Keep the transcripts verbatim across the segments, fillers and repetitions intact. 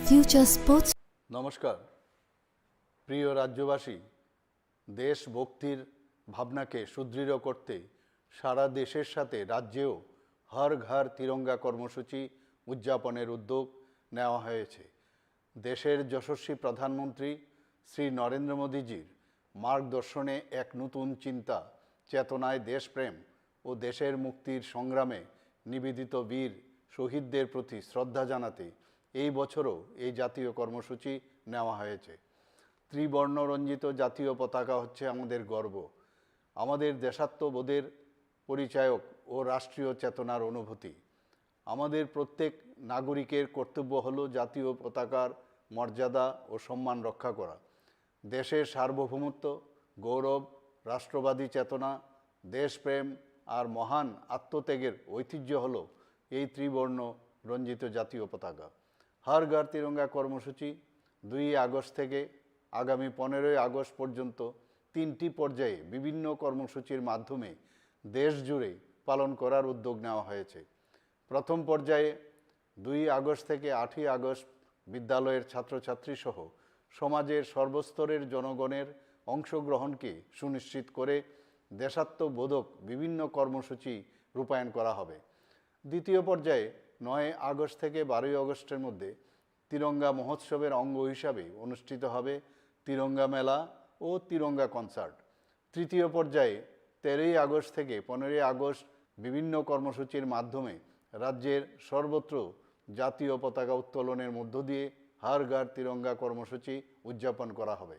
Future Sports. নমস্কার। প্রিয় রাজ্যবাসী, দেশভক্তির ভাবনাকে সুদৃঢ় করতে সারা দেশের সাথে রাজ্যেও হর ঘর তিরঙ্গা কর্মসূচি উদযাপনের উদ্যোগ নেওয়া হয়েছে। দেশের যশস্বী প্রধানমন্ত্রী শ্রী নরেন্দ্র মোদীজির মার্গদর্শনে এক নতুন চিন্তা, চেতনায় দেশপ্রেম ও দেশের মুক্তির সংগ্রামে নিবেদিত বীর শহীদদের প্রতি শ্রদ্ধা জানাতে এই বছরও এই জাতীয় কর্মসূচি নেওয়া হয়েছে। ত্রিবর্ণ রঞ্জিত জাতীয় পতাকা হচ্ছে আমাদের গর্ব, আমাদের দেশাত্মবোধের পরিচায়ক ও রাষ্ট্রীয় চেতনার অনুভূতি। আমাদের প্রত্যেক নাগরিকের কর্তব্য হলো জাতীয় পতাকার মর্যাদা ও সম্মান রক্ষা করা। দেশের সার্বভৌমত্ব, গৌরব, রাষ্ট্রবাদী চেতনা, দেশপ্রেম আর মহান আত্মত্যাগের ঐতিহ্য হলো এই ত্রিবর্ণ রঞ্জিত জাতীয় পতাকা। হর ঘর তিরঙ্গা কর্মসূচি দুই আগস্ট থেকে আগামী পনেরোই আগস্ট পর্যন্ত তিনটি পর্যায়ে বিভিন্ন কর্মসূচির মাধ্যমে দেশ জুড়ে পালন করার উদ্যোগ নেওয়া হয়েছে। প্রথম পর্যায়ে দুই আগস্ট থেকে আটই আগস্ট বিদ্যালয়ের ছাত্রছাত্রী সহ সমাজের সর্বস্তরের জনগণের অংশগ্রহণকে সুনিশ্চিত করে দেশাত্মবোধক বিভিন্ন কর্মসূচি রূপায়ণ করা হবে। দ্বিতীয় পর্যায়ে নয় আগস্ট থেকে বারোই আগস্টের মধ্যে তিরঙ্গা মহোৎসবের অঙ্গ হিসাবে অনুষ্ঠিত হবে তিরঙ্গা মেলা ও তিরঙ্গা কনসার্ট। তৃতীয় পর্যায়ে তেরোই আগস্ট থেকে পনেরোই আগস্ট বিভিন্ন কর্মসূচির মাধ্যমে রাজ্যের সর্বত্র জাতীয় পতাকা উত্তোলনের মধ্য দিয়ে হর ঘর তিরঙ্গা কর্মসূচি উদযাপন করা হবে।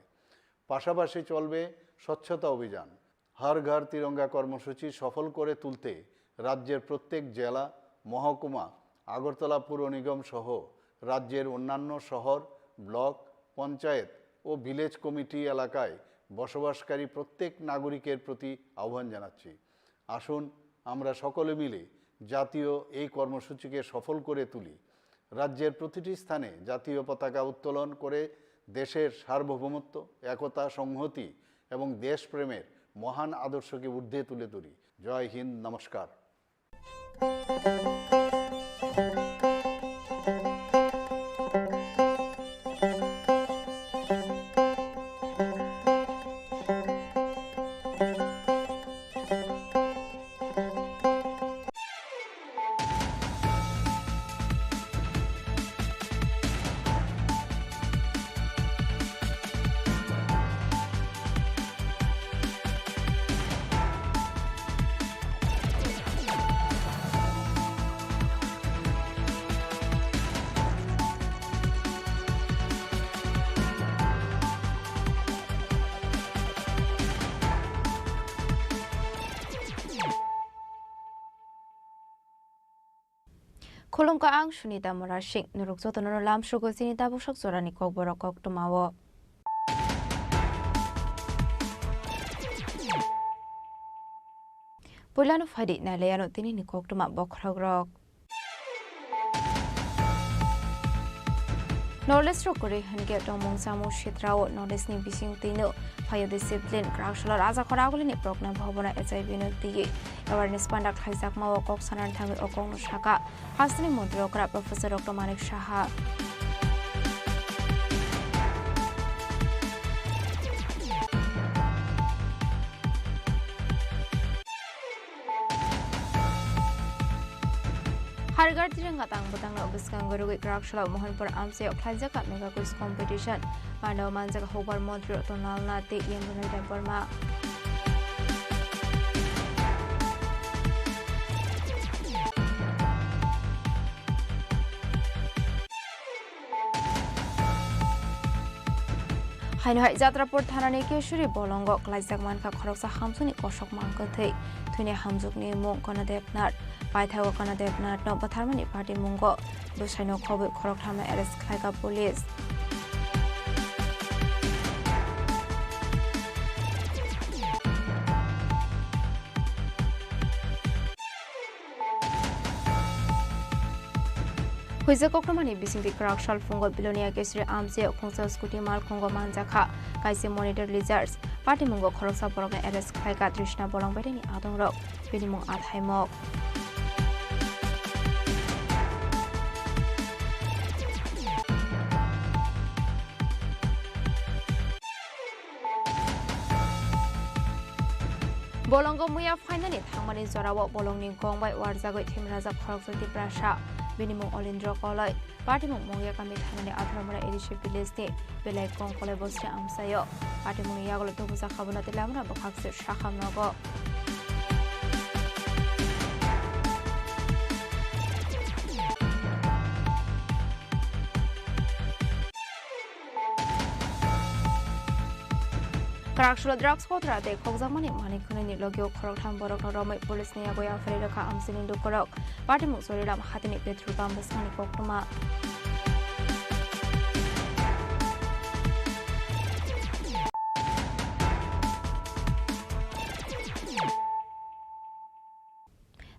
পাশাপাশি চলবে স্বচ্ছতা অভিযান। হর ঘর তিরঙ্গা কর্মসূচি সফল করে তুলতে রাজ্যের প্রত্যেক জেলা, মহকুমা, আগরতলা পুর নিগম সহ রাজ্যের অন্যান্য শহর, ব্লক, পঞ্চায়েত ও ভিলেজ কমিটি এলাকায় বসবাসকারী প্রত্যেক নাগরিকের প্রতি আহ্বান জানাচ্ছি, আসুন আমরা সকলে মিলে জাতীয় এই কর্মসূচিকে সফল করে তুলি। রাজ্যের প্রতিটি স্থানে জাতীয় পতাকা উত্তোলন করে দেশের সার্বভৌমত্ব, একতা, সংহতি এবং দেশপ্রেমের মহান আদর্শকে ঊর্ধ্বে তুলে তুলি। জয় হিন্দ, নমস্কার। Khulumkha, ang Sunita Murasing. Norok jotono lamsugo chini tabuksak jorani kokborok koktwmao. Puilano phaidi nailaiano tinini koktwma bokhorokrok. Northeast rok kwrwi hinkhe tongmung chamung setrao Northeast ni bising twino phaio discipline kwrak salo Rajakhor Agulini Progna Bhabono H I V no twiwi awareness panda khlaijakmao kok sanani thangwi o kokno sakha hasteni montri okra Professor Doctor Manik Saha. Harigar Tiranga tang bwtangno bwskango rwgwi kwrak salo Mohanpur amchaio khlaijak mega quiz competition. Panda o manjak hokbar montri Ratan Lal Nath tei Yamuna Debbarma. Haino hai Jatrapur thanani Keshuri bolongo klaijak mankha khoroksa hamsuni kosok mangkwthwi. Thwini hamjwkni mung Kanadev Nath. Paithago Kanadev Nathno bwtharmani patimungo bwsaino khobwi khoroktham arrest khlaikha police. Huijak koktwmani bisingtwi kwrak salphungo Bilonia Keshuri amchaio khungsa scooty malkhungo manjakha kaisa Monitor Lizards. Patimungo khoroksa borokno arrest khlaikha Trishna bolong bairini adongrok. Bini mung Athaimok. Bolongo muya phainani thangmani jorao bolongni gong bai warjagwi thimrajak khoroksa Tiprasa. Bini mung Olindro Koloi. Patimung Mungya kami thanani Atharamura A D C village ni belai gong Koloi bosni amsaio. Patimungni yagulo tubujakha bono tei lamra bwkhak se sakham nogo. Kwraksula drugs kothra tei khokjakmani manwi khwnwini logio khoroktham borokno romwi police ni yago yaphari rwkha amchini lukurok. Patimung Choriram hatini petrol pump bwskangni koktwma.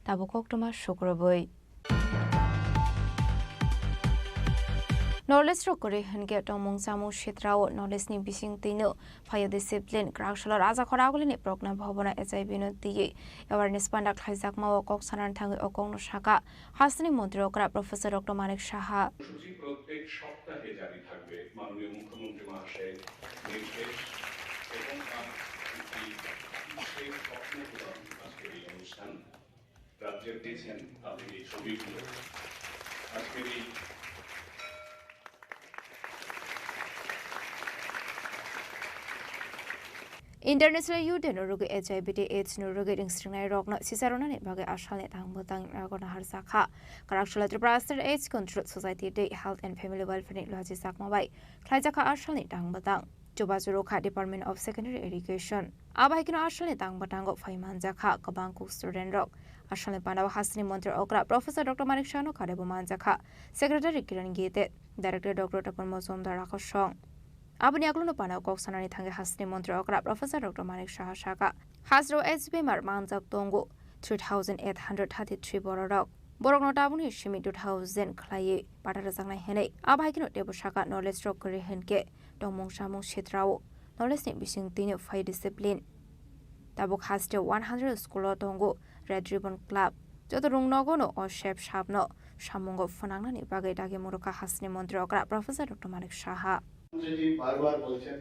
Tabuk koktwma sukrubwi. Knowledge rok kwrwi hinkhe tongmung chamung setrao knowledge ni bising twino phaio discipline. Kwraksalo Rajakhor Agulini Progna Bhabono H I V no twiwi awareness panda khlaijakmao kok sanani thangwi o kokno sakha hasteni montri okra Professor Doctor Manik Saha. কর্মসূচি প্রত্যেক সপ্তাহে জারি থাকবে, মাননীয় মুখ্যমন্ত্রী মহাশয়ের নির্দেশ এবং তার একটি বিশেষ স্বপ্ন পূরণ আজকের এই অনুষ্ঠান। রাজ্যের দিয়েছেন আপনি এই ছবিগুলো। আজকের এই International Youth Day no rwgwi H I V tei AIDS no rwgwi ringsringnai rokno sisa rwnani bagwi asalni tang bwtang naharjakha. Kwraksalo Tripura State AIDS Control Society tei Health and Family Welfare ni logi chakma bai khlaijakha asalni tang bwtang. Chubachu rwkha Department of Secondary Education. Abo hai kheno asalni tang bwtango phai manjakha kwbang kuk student rok. Asalni panao hasteni montri okra Professor Doctor Manik Saha no kare bo manjakha Secretary Kiran Gite, Director Doctor Tapan Mojumdar Rakosong. Aboni yagulo no panao kok sanani thangwi hasteni montri okra Professor Doctor Manik Saha saka, hasteo AIDS bemar manjak tongo three thousand eight hundred thirty-three bororok. Borokno tabukni simi two thousand khlaiwi pata rwjaknai hinwi. Abo hai kheno teibo saka knowledge rok kwrwi hinkhe tongmung chamung setrao knowledge ni bising twino phai discipline. Tabuk haste one hundred school o tongo Red Ribbon Club. Joto rungnogo no o sep sapno samungo phwnangnani bagwi dagi murukha hasteni montri okra Professor Doctor Manik Saha. যদি বারবার বলছেন,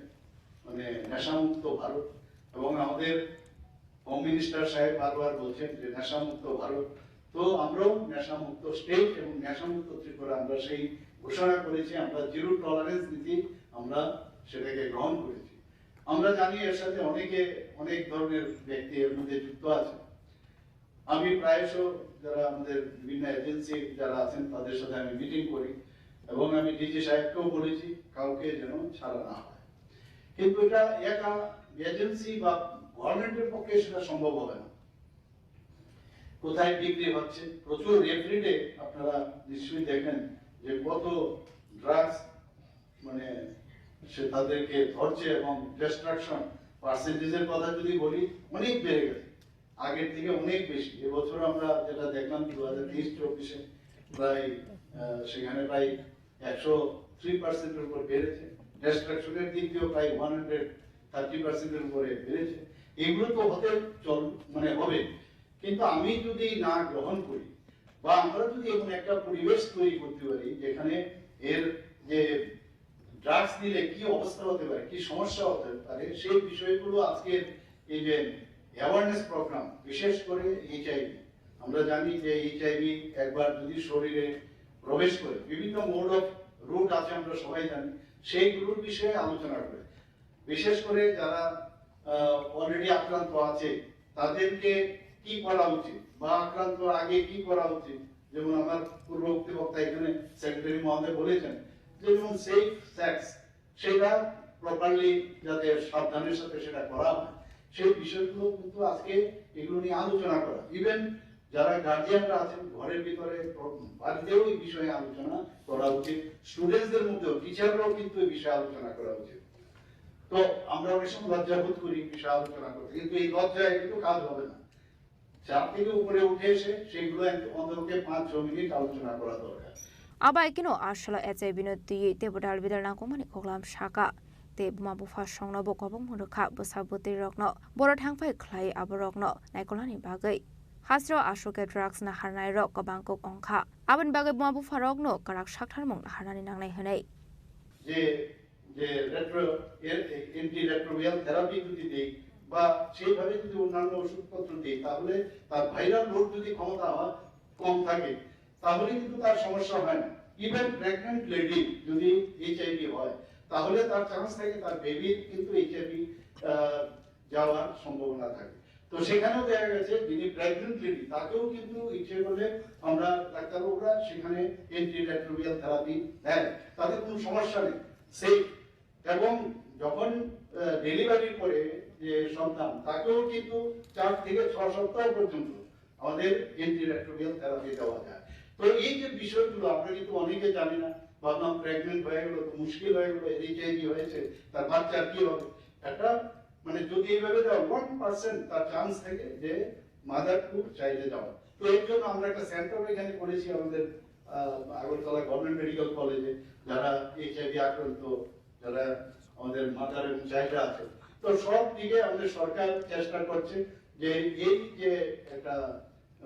মানে, নেশামুক্ত ভারত, এবং আমাদের home minister সাহেব বারবার বলছেন যে নেশামুক্ত ভারত। তো আমরাও নেশামুক্ত স্টেট এবং নেশামুক্ত ত্রিপুরা আমরা সেই ঘোষণা করেছি। আমরা জিরো টলারেন্স নীতি আমরা সেটাকে গ্রহণ করেছি। আমরা জানি এর সাথে অনেকে, অনেক ধরনের ব্যক্তি এর মধ্যে যুক্ত আছে। আমি প্রায়শ যারা আমাদের বিভিন্ন এজেন্সি যারা আছেন তাদের সাথে আমি মিটিং করি এবং আমি ডিজি সাহেবকেও বলেছি কাউকে যেন ছাড়া না হয়। কিন্তু এটা একা এজেন্সি বা গভর্নমেন্টের পক্ষে সেটা সম্ভব হবে না। কোথায় বিক্রি হচ্ছে, প্রচুর এভরিডে আপনারা নিশ্চয়ই দেখেন যে কত ড্রাগস, মানে, সে তাদেরকে ধরছে এবং ডিস্ট্রাকশন পার্সেন্টেজের কথা যদি বলি, অনেক বেড়ে গেছে, আগের থেকে অনেক বেশি। এবছর আমরা যেটা দেখলাম দু হাজার তেইশ চব্বিশে প্রায়, আহ, সেখানে প্রায় একশো থ্রি পার্সেন্টের উপর বেড়েছে। ডিস্ট্রাকশনের দিক দিয়েও প্রায় ওয়ান হান্ড্রেড থার্টি পার্সেন্টের উপরে বেড়েছে। এগুলো তো হতে চল, মানে, হবে, কিন্তু আমি যদি না গ্রহণ করি বা আমরা যদি এমন একটা পরিবেশ তৈরি করতে পারি যেখানে এর যে ড্রাগস নিলে কি অবস্থা হতে পারে, কি সমস্যা হতে পারে, সেই বিষয়গুলো আজকের এই যে অ্যাওয়ারনেস প্রোগ্রাম, বিশেষ করে এইচআইভি, আমরা জানি যে এইচআইভি একবার যদি শরীরে প্রবেশ করে, বিভিন্ন মোড অফ রুট আছে, আমরা সবাই জানি, সেইগুলোর বিষয়ে আলোচনা করে, বিশেষ করে যারা অলরেডি আক্রান্ত আছে তাদেরকে কি করা উচিত বা আক্রান্ত আগে কি করা উচিত। যেমন আমার পূর্ববর্তী বক্তা এখানে সেক্রেটারি মহোদয় বলেছেন যে যেমন সেফ সেক্স, সেটা প্রপারলি যাতে সাবধানের সাথে সেটা করা হয়, সেই বিষয়গুলো কিন্তু আজকে এগুলো নিয়ে আলোচনা করা। ইভেন যারা গার্জিয়ানরা আছেন ঘরের ভিতরে, বাড়িতেও এই বিষয়ে আলোচনা করা উচিত। স্টুডেন্টসদের মধ্যেও, টিচাররাও কিন্তু এই বিষয়ে আলোচনা করা উচিত। তো আমরা অনেক সময় লজ্জা বোধ করি এই বিষয়ে আলোচনা করতে, কিন্তু এই লজ্জায় কিন্তু কাজ হবে না। চার থেকে উপরে উঠে এসে সেগুলো এক-, অন্তত পাঁচ ছ মিনিট আলোচনা করা দরকার। Abo hai kheno asalo H I V no twiwi teibo dal bidal nangkukmani koklam saka. Tei buma bupha songno bo kobokma rwkha bwsa bwtwi rokno boro thangphai khlai aborokno naikolnani bagwi. Hasteo aswk khe drugs naharnai rok kwbang kok wngkha. Aboni bagwi buma bupha rokno kwrak saktharmung naharnani nangnai hwnwi. যে, যে রেট্রো, এর, এন্টি রেট্রোভিয়াল থেরাপি যদি দেই, বা সেইভাবে যদি অন্যান্য ওষুধপত্র দিই, তাহলে তার ভাইরাল লোড যদি ক্ষমতা হয়, কম থাকে, তাহলে কিন্তু তার সমস্যা হয় না। ইভেন প্রেগনেন্ট লেডি যদি এইচআইভি হয়, তাহলে তার চান্স থাকে তার বেবির কিন্তু এইচআইভি যাওয়ার সম্ভাবনা থাকে। তো সেখানেও দেখা গেছে যিনি প্রেগনেন্ট লেডি, তাকেও কিন্তু ইচ্ছে করলে আমরা ডাক্তারবাবুরা সেখানে এন্টিরেট্রোভিয়াল থেরাপি দেয়, তাতে কোনো সমস্যা নেই, সেফ। এবং যখন ডেলিভারির পরে যে সন্তান, তাকেও কিন্তু চার থেকে ছয় সপ্তাহ পর্যন্ত আমাদের এন্টিরেট্রোভিয়াল থেরাপি দেওয়া যায়। তো এই যে বিষয়গুলো আমরা কিন্তু অনেকে জানি না, ভাবলাম প্রেগনেন্ট হয়ে গেলো তো মুশকিল হয়ে গেলো, এইচআইভি হয়েছে, তার বাচ্চার কি হবে? একটা মানে যদি এইভাবে দেওয়া, ওয়ান পার্সেন্ট তার চান্স থাকে যে মাদার টু চাইল্ডে যাওয়া। তো এর জন্য আমরা একটা সেন্টার এখানে করেছি আমাদের আহ, আগরতলা গভর্নমেন্ট মেডিকেল কলেজে, যারা এইচআইভি আক্রান্ত, যারা আমাদের মাদার এবং চাইল্ডরা আছে। তো সব দিকে আমাদের সরকার চেষ্টা করছে যে এই যে একটা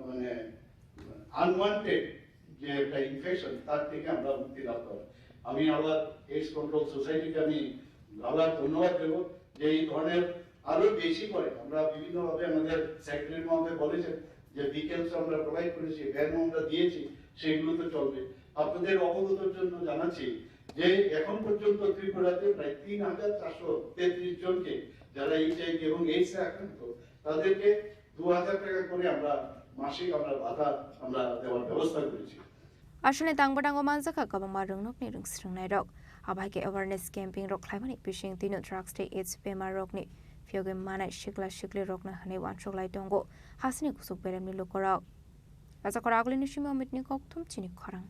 মানে আনওয়ান্টেড যে একটা ইনফেকশন, তার থেকে আমরা মুক্তি লাভ করি। আমি আবার এইডস কন্ট্রোল সোসাইটিকে আমি আবার ধন্যবাদ দেবো যে এই ধরনের আরো বেশি করে আমরা বিভিন্নভাবে আমাদের সেক্রেটারি মহোদয় বলেছেন যে ভিকেলস আমরা প্রোভাইড করেছি, ভ্যান আমরা দিয়েছি, সেগুলো তো চলবে। আপনাদের অবগতর জন্য জানাচ্ছি যে এখন পর্যন্ত ত্রিপুরাতে প্রায় তিন হাজার চারশো তেত্রিশ জনকে যারা এইচআইভি এবং এইডস এ আক্রান্ত, তাদেরকে দু হাজার টাকা করে আমরা মাসিক আমরা ভাতা আমরা দেওয়ার ব্যবস্থা করেছি। Aswkni tangbo tango manjakha kwbangma rwngnokni rwngsrwngnairok. Abo hai khe awareness camping rok khlaimani bising twino drugs tei AIDS bemar rokni phiyogwi manai sikla sikli rokno hwnwi uansuk lai tongo hasini kuchuk beremni lukurok. Rajakor Agulini simi Omitni kokthum chini khorang.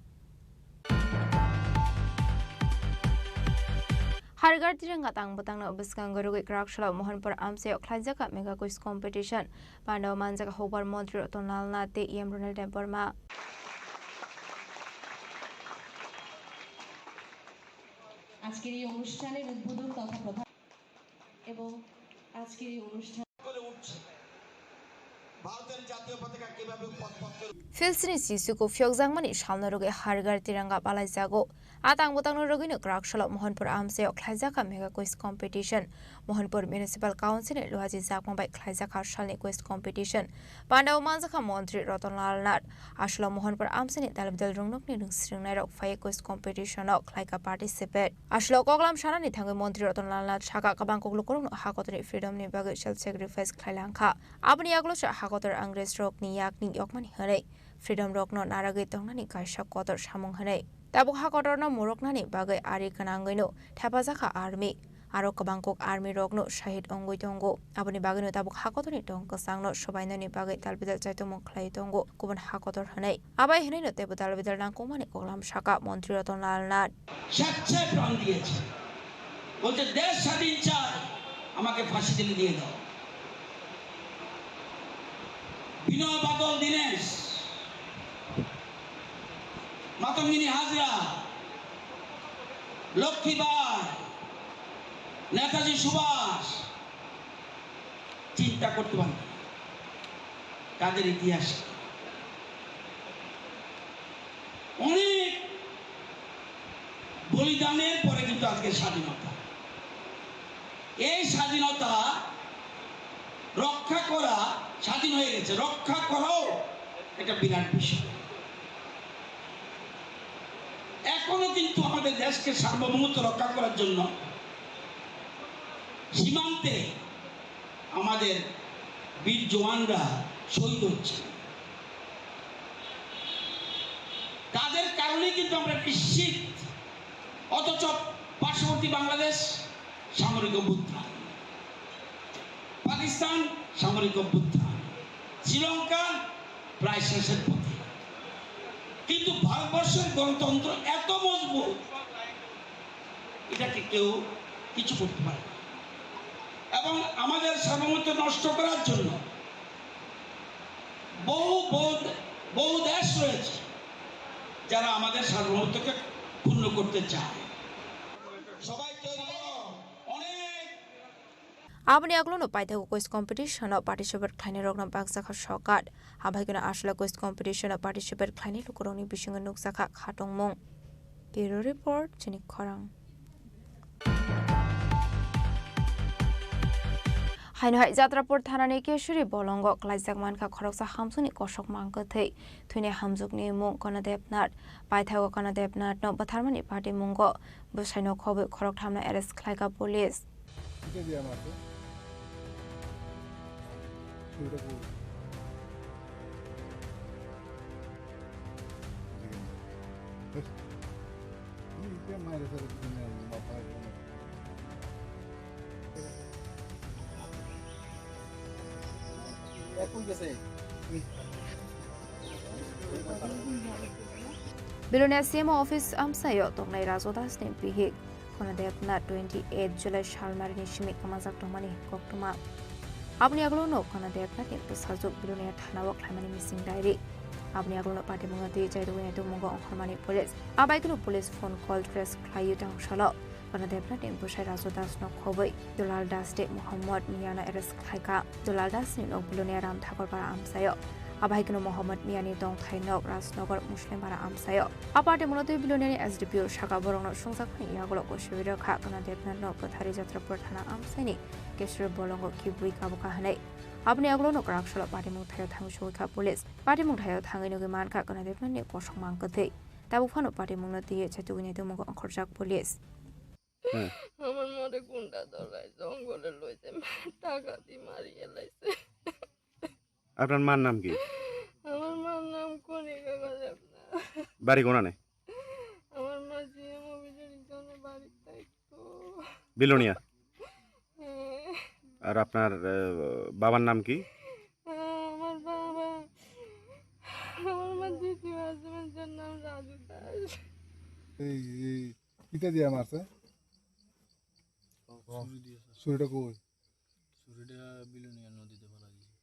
Harigar Tiranga tang bwtangno bwskango rwgwi kwrak salo Mohanpur amchaio khlaijak mega quiz competition. Pandao manjak hokbar montri Ratan Lal Nath tei E M Ronald Debbarma. আজকের এই অনুষ্ঠানের উদ্বোধক তথা প্রধান এবং আজকের এই অনুষ্ঠান করে উঠছে। ভারতের জাতীয় পতাকা কিভাবে পথ পথ করে Filsini sisuku phiyokjakmani salno rwgwi Harigar Tiranga palaijago. A tang bwtangno rwgwino kwrak salo Mohanpur amchaio khlaijakha mega quiz competition. Mohanpur Municipal Council ni Luhaji Chakma bai khlaijakha salni quiz competition. Pandao manjakha Montri Ratan Lal Nath. Aswkno Mohanpur amchaini dalbidal rwngnokni rwngsrwngnairok phaiwi quiz competition-o khlaikha participate. Aswkno koklam sanani thangwi Montri Ratan Lal Nath sakha, kwbang kok lukurokno hakotorni freedom-ni bagwi self-sacrifice khlai langkha. Aboni yagulo se hakotor Angres rokni yakni yokmani hwnwi freedom rokno naragwi tongnani kaisa kotor samung hwnwi. Tabuk hakotorno muroknani bagwi ari gwnangwino thepajakha army. Aro kwbang kok army rokno shahid wngwi tongo. Aboni bagwino tabuk hakotorni tong kwchangno swbainani bagwi dalbidal chaitokmung khlaiwi tongo kubun hakotor hwnwi. Abai hwnwino teibo dalbidal nangkukmani koklam sakha Montri Ratan Lal Nath. স্বেচ্ছায় প্রাণ দিয়েছে, বলছে, "দেশ স্বাধীন চাই, আমাকে ফাঁসি দিলে দিয়ে দাও।" বিনয় বাদল দীনেশ, মাতঙ্গিনী হাজরা, লক্ষ্মীবাঈ, নেতাজি সুভাষ, চিন্তা করতে পারেন তাদের ইতিহাস। অনেক বলিদানের পরে কিন্তু আজকে স্বাধীনতা। এই স্বাধীনতা রক্ষা করা, স্বাধীন হয়ে গেছে, রক্ষা করাও একটা বিরাট বিষয়। এখনো কিন্তু আমাদের দেশকে সার্বভৌমত্ব রক্ষা করার জন্য সীমান্তে আমাদের বীর জওয়ানরা শহীদ হচ্ছে। তাদের কারণে কিন্তু আমরা নিশ্চিত। অথচ পার্শ্ববর্তী বাংলাদেশ সামরিক অভ্যুত্থান, পাকিস্তান সামরিক অভ্যুত্থান, শ্রীলঙ্কা প্রায় শেষের পথে। কিন্তু ভারতবর্ষের গণতন্ত্র এত মজবুত, এটাকে কেউ কিছু করতে পারে না। এবং আমাদের সার্বভৌমত্ব নষ্ট করার জন্য বহু, বহু, বহু দেশ রয়েছে, যারা আমাদের সার্বভৌমত্বকে ক্ষুণ্ণ করতে চায়। সবাই তৈরি হও, অনেক Aboni aglono paithago quiz competition-o participate khlainairokno bakjakha sokat. Abaikeno aswla quiz competition-o participate khlainai lukurokni bisingo nukjakha khatungmung. Bureau Report, chini khorang. Haino hai Jatrapur thanani Keshuri bolongo klaijak mankha khoroksa hamsukni kosok mangkwthwi thwini hamjwkni mung Kanadev Nath. Paithago Kanadev Nathno bwtharmani patimungo bwsaino khobwi khorokthamno arrest khlaikha police. Bilonia C M O office amsaio tongnai Rajo Das ni bihik Kanadev Nath twenty eight July salmarini simi kwmajak tongmani koktwma. Aboni agulno Kanadev Nath ni bwsajwk Bilonia thanao khlaimani missing diary. Aboni agulno patimungno twi chaitugwi naitukmungo ongkhormani police. Abaikunu police phone call trace khlaiwi tongthokno Kanadev Nath ni bwsai Rajo Das no khobwi Dulal Das tei Mohammad Miya no arrest khlaikha. Dulal Das ni nok Bilonia Ramthakur para amsaio. Abaikunu Mohammad Miya ni tongthai nok Rajnagar Muslim para amsaio. A patimungno twi Biloniani S D P O saka borokno swngjak phani yagulo kosibwi rwkha Kanadev Nath no bwtharwi Jatrapur thana amsaini Keshuri bolongo kibui kabukha hwnwi. Aboni agulno kwrak salo patimung thaio thangwi sogwikha police. Patimung thaio thangwi nugwi mankha Kanadev Nath ni kosok mangkwthwi. Tabuk phano patimungno twiwi chaitugwi naitukmungo ongkhorjak police. Hmm. আমার মারে গুন্ডা ধরায়, জঙ্গলে লই যায়, টাকা দিয়ে মারিয়ে লাইছে। আপনার মার নাম কি? আমার মার নাম কণিকা কলেবনা। বাড়ি কোনানে? আমার মা সিএম অফিসের এখানে বাড়িতে থাকতো। বিলোনিয়া? হ্যাঁ। আর আপনার, আহ, বাবার নাম কি? আমার বাবা, আমার মা দ্বিতীয় হাজবেন্ডের নাম রাজু দাস। এই, এই, ইটা দিয়ে মারছে? ছুরি দিয়ে, স্যার। ছুরিটা কই? ছুরিটা বিলোনিয়া নদীতে ফেলা দিয়েছে।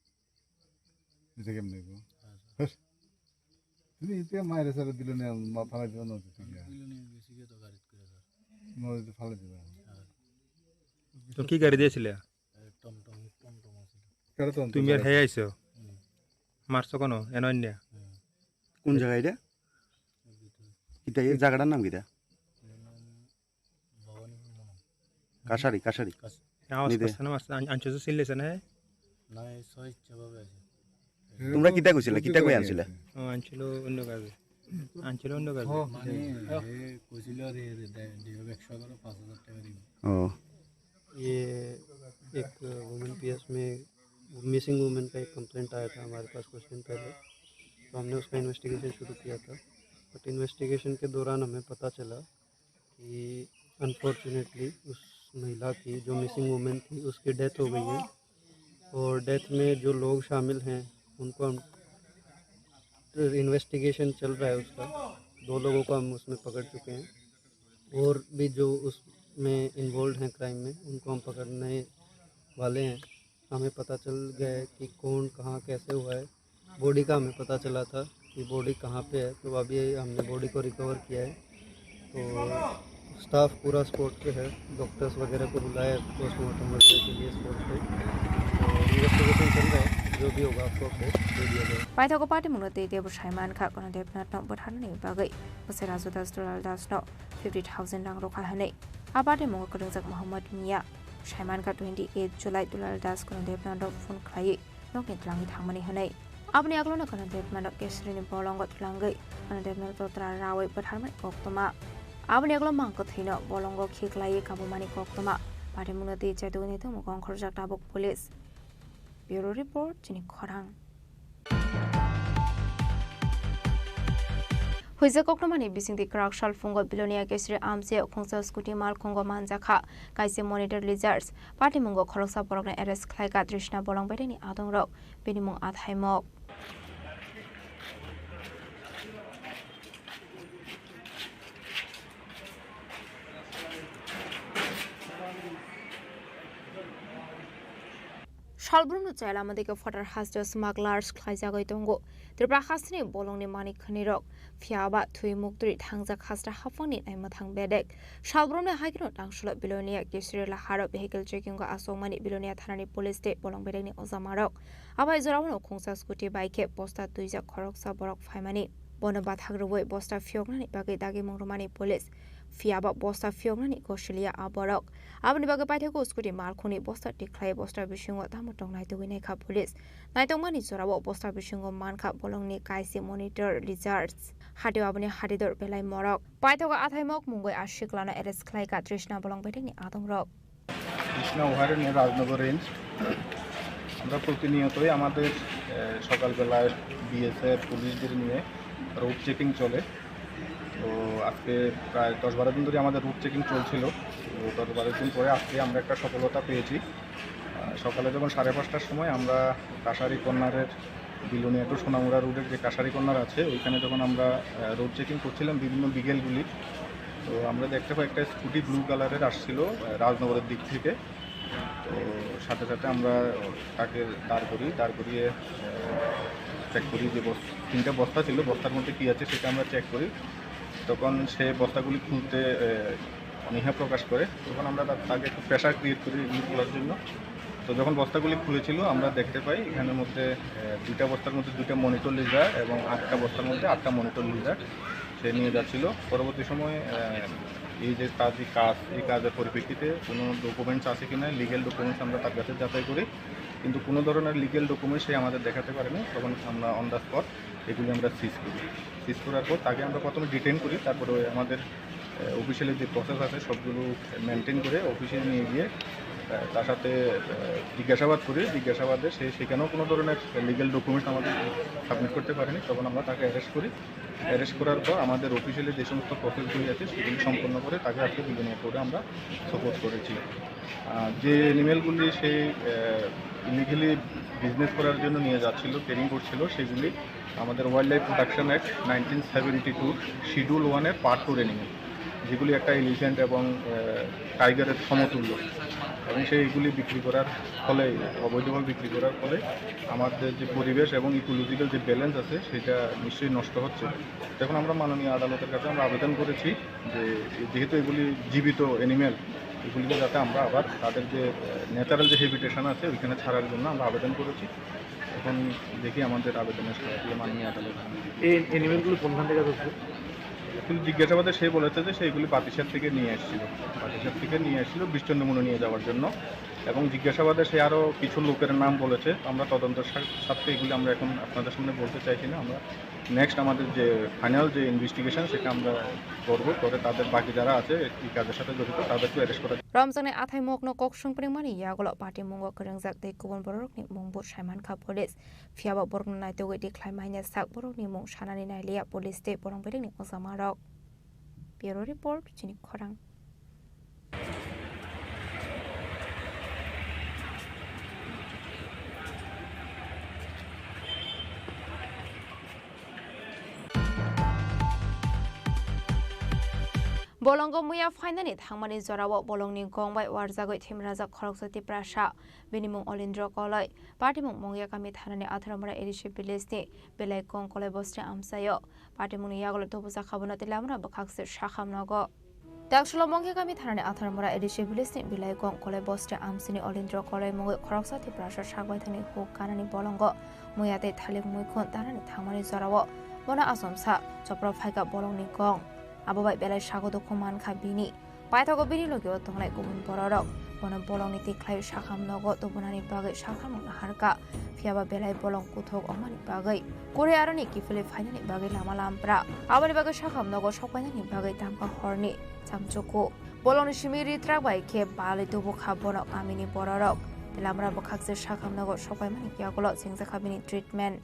এটা কেমনে গো? হ্যাঁ, স্যার। হ্যাঁ। তুমি ইতে মায়ের সাথে বিলোনিয়া মা ফেলা দিও নদী থেকে। বিলোনিয়া গেছি গিয়ে তো গাড়িত করে, স্যার। নদীতে ফেলা দিবা। হ্যাঁ। তো কি গাড়ি দিয়েছিলে? এ, টমটম, টমটম আছিল। কেডা টমটম তুমি আর চালাইছে? হে আইছো? হুম। মারছো কোনো? এনো আইন্যা? হুম। কোন জায়গা এটা? এই ভিতরে। কিতা, এই জায়গাটার নাম কিতা? এর নাম ভবানীপুর মনে হয়। কাছারি, কাছারি। কাছ- আওয়াজ নিদে। করছে না, মারছে। আন-, আনছো তো সিলেছে না, হ্যাঁ? না, এই স্বেচ্ছাভাবে আছে। তোমরা কিতা কইছিলা? কিতা কই আনছিলা? ও, আনছিল অন্য কাজে। আনছিল অন্য কাজে। মানে, এ কইছিল রে, রে, দে-, দিও, একশো করে পাঁচ হাজার টাকা দিও। ও। ये एक वुमेन पीएस में मिसिंग वुमेन का एक कंप्लेंट आया था हमारे पास कुछ दिन पहले, तो हमने उसका इन्वेस्टिगेशन शुरू किया था। बट इन्वेस्टिगेशन के दौरान हमें पता चला कि अनफॉर्चुनेटली उस महिला की, जो मिसिंग वुमेन थी, उसकी डेथ हो गई है। और डेथ में जो लोग शामिल हैं, उनको हम, इन्वेस्टिगेशन चल रहा है उसका, दो लोगों को हम उसमें पकड़ चुके हैं। और भी जो उसमें इन्वॉल्व हैं क्राइम में, उनको हम पकड़ने वाले हैं। हमें पता चल गया है कि कौन, कहाँ, कैसे हुआ है। बॉडी का हमें पता चला था कि बॉडी कहाँ पे है, तो अभी हमने बॉडी को रिकवर किया है। तो स्टाफ पूरा स्पॉट पे है, डॉक्टर्स वगैरह को बुलाया है पोस्टमार्टम वगैरह के लिए स्पॉट पे। तो इन्वेस्टिगेशन चल रहा है, जो भी होगा आपको अपडेट दे दिया जाएगा। Paithago patimungno tei tei bwsai mankha, kono Devnathno bwtharnani bagwi bwsai Raju Das, Dulal Dasno fifty thousand rang rwkha hwnwi. A patimungo kwrwngjak Mohammad Mia bwsai mankha twenty eight July Dulal Das kono Devnathno phone khlaiwi nokni twlangwi thangmani hwnwi. Aboni agulno kono Devnathno Kesrini bolongo twlangwi kono Devnathno totra rawi bwtharmani koktwma. Aboni agulo mangkwthwino bolongo khiklaiwi kabumani koktwma. Patimungno twi chaitugwi naitukmungo ongkhorjak tabuk police. Bureau Report, Chini Khorang. Huijak koktwmani bisingtwi kwrak sal phungo Bilonia Kesri amchio khungsa scooty malkhungo manjakha kaisa monitor lizards. Patimungo khoroksa borokno arrest khlaikha Trishna bolong bedekni adongrok, bini mung Athaimok. Salbrumno chayalama dike photar hasteo smugglers khlaijagwi tongo. Tripura hasteni bolongni manik khwnirok, phiyaba thwi muktwi thangjak hasta haphangni naimwthang bedek. Salbrumni haikeno tangsulo Bilonia Kisri Laharo vehicle checkingo achukmani Bilonia thanani police tei bolong bedekni ojamarok. Abai joraono khungsa scooty bai khe bosta twijak khoroksa borok phaimani. Bono bathak rwui bosta phiyoknani bagwi dagimung rwmani police. Phiya ba bosta phiyoknani gosiliya a borok. Aboni bagwi paithago scooty malkhungni bosta tikhlai bosta bisingo tamo tong naitugwi naikha police. Naitokmani jorao bosta bisingo mankha bolongni kaisi monitor lizards. Hatio aboni hatidor belai morok. Paithago athaimok mungwi a siklano arrest khlaikha Trishna bolong bedekni adongrok. Krishna ওহারে নিয়ে রাজনগর রেঞ্জ। আমরা প্রতিনিয়তই আমাদের, আহ, সকালবেলায় বিএসএফ পুলিশদের নিয়ে road checking চলে। তো আজকে প্রায় দশ বারো দিন ধরে আমাদের রুট চেকিং চলছিল। তো দশ বারো দিন পরে আজকে আমরা একটা সফলতা পেয়েছি। আহ, সকালে যখন সাড়ে পাঁচটার সময় আমরা কাশারি কর্নারের বিলোনিয়া টু সোনামুড়া রোডের যে কাশারি কর্নার আছে, ওইখানে যখন আমরা, আহ, রোড চেকিং করছিলাম বিভিন্ন বিকেলগুলি, তো আমরা দেখতে পাই একটা স্কুটি ব্লু কালারের আসছিল, আহ, রাজনগরের দিক থেকে। তো সাথে সাথে আমরা তাকে দাঁড় করি, দাঁড় করিয়ে, আহ, চেক করি যে বস-, তিনটা বস্তা ছিল, বস্তার মধ্যে কী আছে সেটা আমরা চেক করি। তখন সে বস্তাগুলি খুলতে, আহ, অনীহা প্রকাশ করে, তখন আমরা তা-, তাকে একটু প্রেশার ক্রিয়েট করি এগুলি খোলার জন্য। তো যখন বস্তাগুলি খুলেছিল, আমরা দেখতে পাই এখানের মধ্যে, আহ, দুইটা বস্তার মধ্যে দুইটা মনিটর লিজার এবং আটটা বস্তার মধ্যে আটটা মনিটর লিজার সে নিয়ে যাচ্ছিল। পরবর্তী সময়ে, আহ, এই যে তার যে কাজ, এই কাজের পরিপ্রেক্ষিতে কোনো ডকুমেন্টস আছে কিনা, লিগ্যাল ডকুমেন্টস আমরা তার কাছে যাচাই করি, কিন্তু কোনো ধরনের লিগ্যাল ডকুমেন্টস সে আমাদের দেখাতে পারেনি। তখন আমরা অন দ্য স্পট এগুলি আমরা সিজ করি। সিজ করার পর তাকে আমরা প্রথমে ডিটেইন করি, তারপরে ওই আমাদের, আহ, অফিসিয়ালি যে প্রসেস আছে সবগুলো মেনটেন করে অফিসে নিয়ে গিয়ে, আহ, তার সাথে, আহ, জিজ্ঞাসাবাদ করি। জিজ্ঞাসাবাদে সে সেখানেও কোনো ধরনের লিগ্যাল ডকুমেন্টস আমাদের সাবমিট করতে পারেনি, তখন আমরা তাকে অ্যারেস্ট করি। অ্যারেস্ট করার পর আমাদের অফিসিয়ালি যে সমস্ত প্রসেসগুলি আছে সেগুলি সম্পন্ন করে তাকে আজকে বিলোনিয়া কোর্টে আমরা সোপোজ করেছি। আহ, যে অ্যানিমেলগুলি সে, আহ, ইলিগালি বিজনেস করার জন্য নিয়ে যাচ্ছিল, ক্যারিং করছিল, সেগুলি আমাদের wildlife protection act nineteen seventy টুর শিডিউল ওয়ানের পার্ট টুর অ্যানিমেল, যেগুলি একটা এলিফ্যান্ট এবং, আহ, টাইগারের সমতুল্য। এবং সেইগুলি বিক্রি করার ফলে, অবৈধভাবে বিক্রি করার ফলে আমাদের যে পরিবেশ এবং ইকোলজিক্যাল যে ব্যালেন্স আছে সেটা নিশ্চয়ই নষ্ট হচ্ছে। এখন আমরা মাননীয় আদালতের কাছে আমরা আবেদন করেছি যে যেহেতু এগুলি জীবিত অ্যানিমেল, এগুলিকে যাতে আমরা আবার তাদের যে, আহ, ন্যাচারাল যে হ্যাবিটেশন আছে ওইখানে ছাড়ার জন্য আমরা আবেদন করেছি। এখন দেখি আমাদের আবেদনের সাড়া দিয়ে মাননীয় আদালত। এই অ্যানিমেলগুলো কোনখান থেকে ধরছে? কিন্তু জিজ্ঞাসাবাদে সে বলেছে যে সেইগুলি বাতিশাল থেকে নিয়ে এসেছিল, বাতিশাল থেকে নিয়ে এসেছিল বিশচন্দ্রমুড়ি নিয়ে যাওয়ার জন্য। এবং জিজ্ঞাসাবাদে সে আরও কিছু লোকের নাম বলেছে। আমরা তদন্তের স্বা-, স্বার্থে এগুলি আমরা এখন আপনাদের সামনে বলতে চাইছি না। আমরা নেক্সট আমাদের যে ফাইনাল যে ইনভেস্টিগেশন সেটা আমরা করব, করে তাদের বাকি যারা আছে এই কাজের সাথে জড়িত তাদেরকে অ্যারেস্ট করা। Romjaknai athaimokno kok swng pringmani yagulo party mungo kwrwngjak tei kubun bororokni mungbo saimankha police. Phiyaba borokno naitugwi tikhlai manya sak borokni mung sanani nailiya police tei borok bedekni ojamarok. Bureau Report, Chini Khorang. Bolongo muya phainani thangmani jorao bolongni gong bai warjagwi thimrajak khoroksa Tiprasa. Bini mung Olindro Koloi. Patimung Mongya kami thanani Atharamura A D C village ni belai gong Koloi bosni amchaio. Patimungni yagulo tubujak kha bono tei lamra bwkhak se sakham nogo. Daksulo Mongya kami thanani Atharamura A D C village ni belai gong Koloi bosni amchini Olindro Koloi mungwi khoroksa Tiprasa sakbai thani huk kanani bolongo muya tei thalik muikhun tanani thangmani jorao bono achomsa chopro phaikha bolongni gong. Abo bai belai sago dukhu mankha bini. Paithago bini logio tongnai kubun bororok bono bolongni tikhlai sakham nogo tubunani bagwi sakhamung naharkha, phiyaba belai bolong kuthuk wngmani bagwi kwrwi aroni kiphilwi phainani bagwi lama lampra. Aboni bagwi sakham nogo sokpainani bagwi tamkha horni chamchuku. Bolongni simi ritrak bai khe balwi tubukha bono kamini bororok. Lamra bwkhakse sakham nogo sokpaimani yagulo chengjakha bini treatment.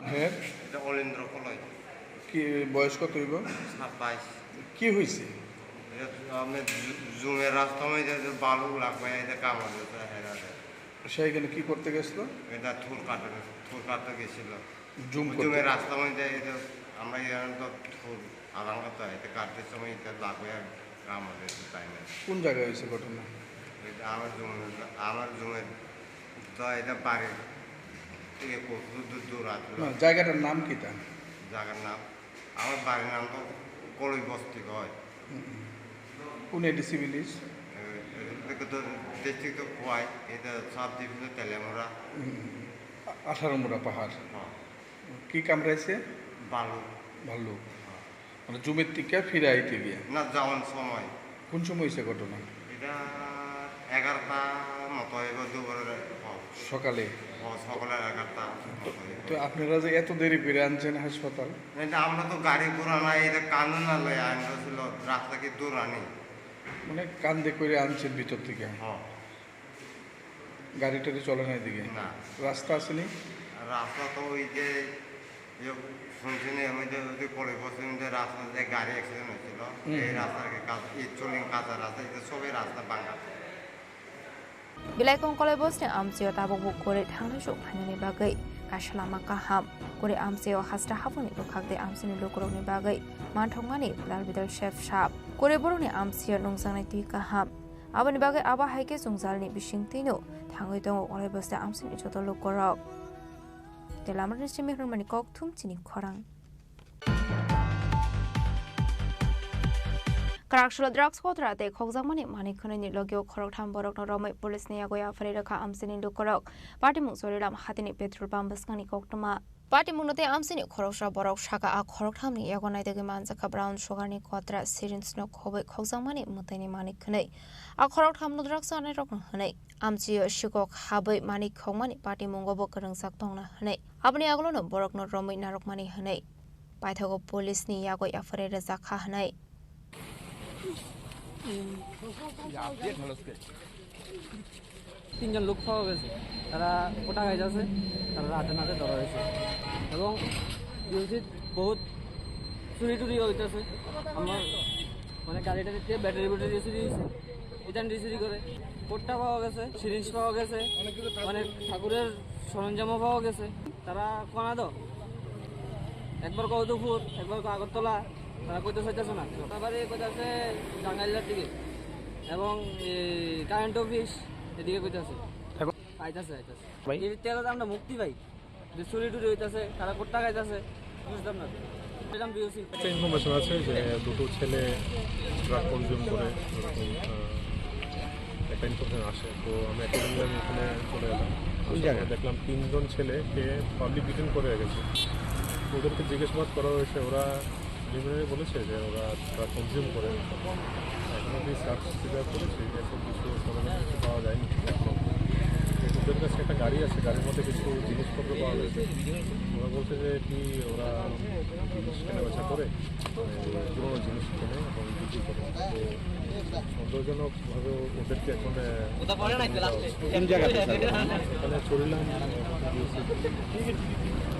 হ্যাঁ। এটা অলিন্দ্র কলই। কি বয়স কত হইব? সাতাইশ। কি হয়েছে? এটা আমি জু-, জুমের রাস্তা মধ্যে যে বালু লাগবে, এটা কামড় দিতে হয় না রে। সে এখানে কি করতে গেছিল? এটা থুর কাটতে গেছিল, থুর কাটতে গেছিল। জুম করতে? জুমের রাস্তা মধ্যে এটা আমরা এখানে তো থুর আলাদা তো, এটা কাটতে সময় এটা লাগবে আর কামড় দিতে টাইমে। কোন জায়গায় হয়েছে ঘটনা? এটা আমার জুমের, আমার জুমের তো এটা বাড়ির থেকে কত দূর, দূর আছে? না, জায়গাটার নাম কি তা? জায়গার নাম, আমার বাড়ির নাম তো কলই বস্তি হয়। হুম, হুম। কোন এডিসি ভিলেজ? এ, এ, এটা তো ডিস্ট্রিক্ট তো খোয়াই, এটা সাব ডিভিশন তেলেমুড়া। হুম, হুম। আ-, আঠারোমুড়া পাহাড়। হ্যাঁ। কি কামড়াইছে? ভাল্লুক। ভাল্লুক। হ্যাঁ। মানে জুমের থেকে ফিরে আইতে গিয়া? না, যাওয়ার সময়। কোন সময় হয়েছে ঘটনা? এটা এগারোটা মতো হইব দুপুরের, হ। সকালে? হ, সকালের এগারোটা মতো হইব। তো আপনারা যে এত দেরি করে আনছেন হাসপাতাল? এটা আমরা তো গাড়ি ঘোড়া নাই, এটা কান্দনা লয়ে আনছিল, রাস্তা কি দূর আনি? মানে কান্দে করে আনছেন ভিতর থেকে? হ। গাড়ি টাড়ি চলে না এদিকে? না। রাস্তা আসেনি? রাস্তা তো ওই যে, ইয়ে, শুনছি না, ওই যে, ওই যে কলেজ বসে, ওই যে রাস্তা যে গাড়ি অ্যাক্সিডেন্ট হয়েছিল, হুম, এই হুম। রাস্তার কি কাজ, এই চুলিং কাঁচা রাস্তা, এই যে সবই রাস্তা ভাঙা। Belai kong kolai bosni amchio tabukbo kwrwi thangnai chuk phainani bagwi kaisa lama kaham. Kwrwi amchio hasta haphangni bwkhak tei amchini lukurokni bagwi manthokmani dal bidal sep sap. Kwrwi borokni amchio nungjaknai twi kaham. Aboni bagwi abo hai khe chwngjalni bisingtwino thangwi tongo kolai bosni amchini joto lukurok. Tei lamarokni simi hwnmani kok thum chini khorang. Kwraksalo drugs kotra tei khokjakmani manwi khwnwini logio khoroktham borokno romwi police ni yago yapharwi rwkha amchini lukurok. Patimung Chorilam hatini petrol pump bwskangni koktwma. Patimungno tei amchini khoroksa borok saka a khorokthamni yago naitugwi manjakha brown sugarni kotra syringe no khobwi khokjakmani mwtaini manwi khwnwi. A khorokthamno drugs anairokno hwnwi. Amchio sikok habwi manwi khokmani patimungo bo kwrwngjak tongna hwnwi. Aboni agulono borokno romwi narwkmani hwnwi paithago police ni yago yapharwi rwjakha hwnwi. তিনজন লোক পাওয়া গেছে, তারা কোটা খাইতেছে, তারা রাতে নাতে ধরা হয়েছে এবং ডিউসি বহুত চুরি টুরি হইতেছে। আমার মানে গাড়ি টাড়ি দিয়ে ব্যাটারি ব্যাটারি চুরি হয়েছে। ইতান রিসিভ করে কোটটা পাওয়া গেছে, সিরিঞ্জ পাওয়া গেছে, অনেক ঠাকুরের সরঞ্জামও পাওয়া গেছে। তারা কোনাদো, একবার কৌতুকপুর, একবার আগরতলা, তারা কইতে চাইতেছে না। তারপরে কইতেছে জাঙ্গাইলার দিকে এবং এই কারেন্ট অফিস এদিকে কইতেছে। এবং আইতাছে, আইতাছে। ভাই? এই তেল আমরা মুক্তি পাই। যে চুরি টুরি হইতাছে, তারা কোট্টা খাইতাছে, বুঝতাম না। এরকম বিওসি। একটা ইনফরমেশন আছে যে দুটো ছেলে ড্রাগ কনজিউম করে এরকম, আহ, একটা ইনফরমেশন আসে। তো আমি অ্যাকর্ডিংলি আমি ওখানে চলে গেলাম। কোন আসার পর জায়গায়? দেখলাম তিনজন ছেলেকে পাবলিক ডিটেইন করে রেখেছে। ওদেরকে জিজ্ঞাসাবাদ করা হয়েছে, ওরা প্রিলিমিনারি বলেছে যে ওরা ড্রাগ কনজিউম করে। এখন অবধি সার্চ সিজার করেছি, এখন কিছু সরঞ্জাম কিছু পাওয়া যায়নি। ওদের কাছে একটা গাড়ি আছে, গাড়ির মধ্যে কিছু জিনিসপত্র পাওয়া গেছে। ওরা বলছে যে কি ওরা জিনিস কেনাবেচা করে, মানে পুরোনো জিনিস কেনে এবং বিক্রি করে। তো সন্দেহজনকভাবে ওদেরকে এখন, আহ, কোন জায়গাতে, স্যার? এখানে চুরিলাম।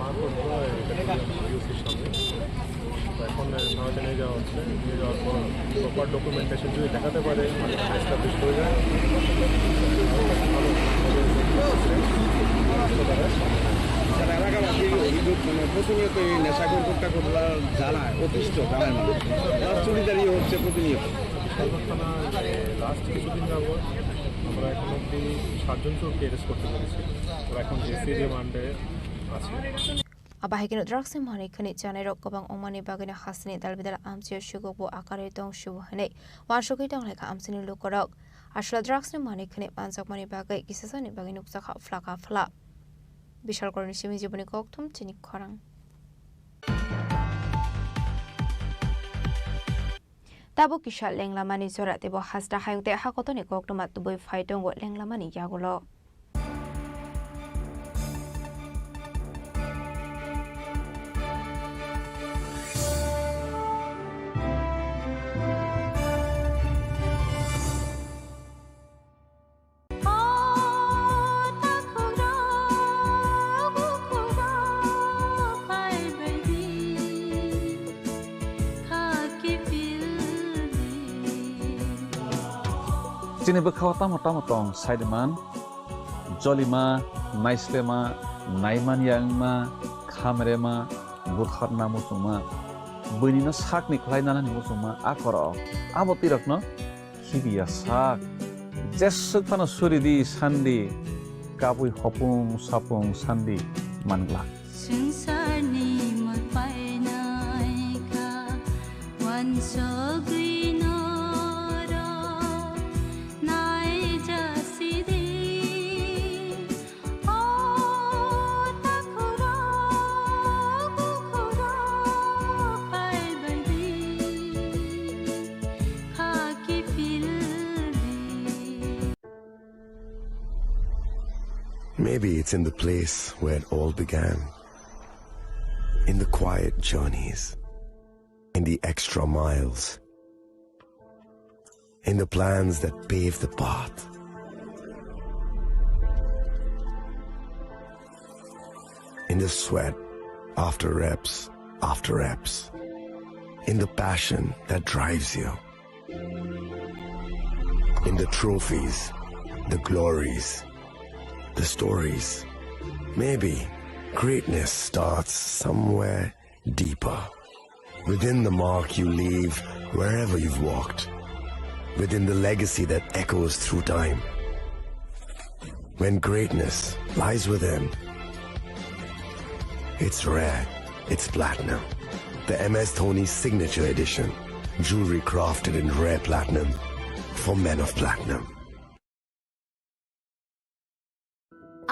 মারধর করা হয় এটা ডিএমসির সামনে। তো এখন, আহ, থানাতে নিয়ে যাওয়া হচ্ছে। নিয়ে যাওয়ার পর প্রপার ডকুমেন্টেশন যদি দেখাতে পারে, মানে এস্টাবলিশ হয়ে যায়। স্যার, এলাকাবাসীর অভিযোগ, মানে, প্রতিনিয়ত এই নেশাখোর কোট্টা কোট্টা যারা অতিষ্ঠ গ্রামের মানুষ, তারা চুরিদারি হচ্ছে প্রতিনিয়ত। সদর থানায় লাস্ট কিছুদিন যাবত আমরা এখন অবধি সাতজন চোরকে অ্যারেস্ট করতে পেরেছি। ওরা এখন এসি রিমান্ডে আছে। Abo hai kheno drugs ni manwi khwnwi chanairok kwbang wngmani bagwino hasteni dalbidal amchio sugokbo akarwi tong sibo hwnwi uansugwi tonglaikha amchini lukurok. Aswla drugs ni manwi khwnwi manjakmani bagwi kisasani bagwi nukjakha phlaka phla. Bishalkorni simi jiboni kokthum chini khorang. Tabuk kisa lenglamani jora teibo hasta hayung tei hakotoni koktwma tubui phai tongo lenglamani yagulo. Chini bwkhao tamo tamo tong, saiman, jolima, naislema, naimanya wngma, khamrema, butharna muchungma, buinino sakni khlai nanani muchungma a korok. Abo twi rokno khibiya sak. Jeswk phano suri di sandi, kabui hopung sapung sandi mangla. Swngcharni mul painai kha, uansugwi norok naijasidi. O takhurok, bukhurok, phaibaidi. Maybe it's in the place where it all began. In the quiet journeys, in the extra miles, in the plans that pave the path, in the sweat after reps after reps, in the passion that drives you, in the trophies, the glories, the stories. Maybe greatness starts somewhere deeper, within the mark you leave wherever you've walked, within the legacy that echoes through time. When greatness lies within, it's rare, it's platinum. The M S Dhoni Signature Edition, jewelry crafted in rare platinum for men of platinum.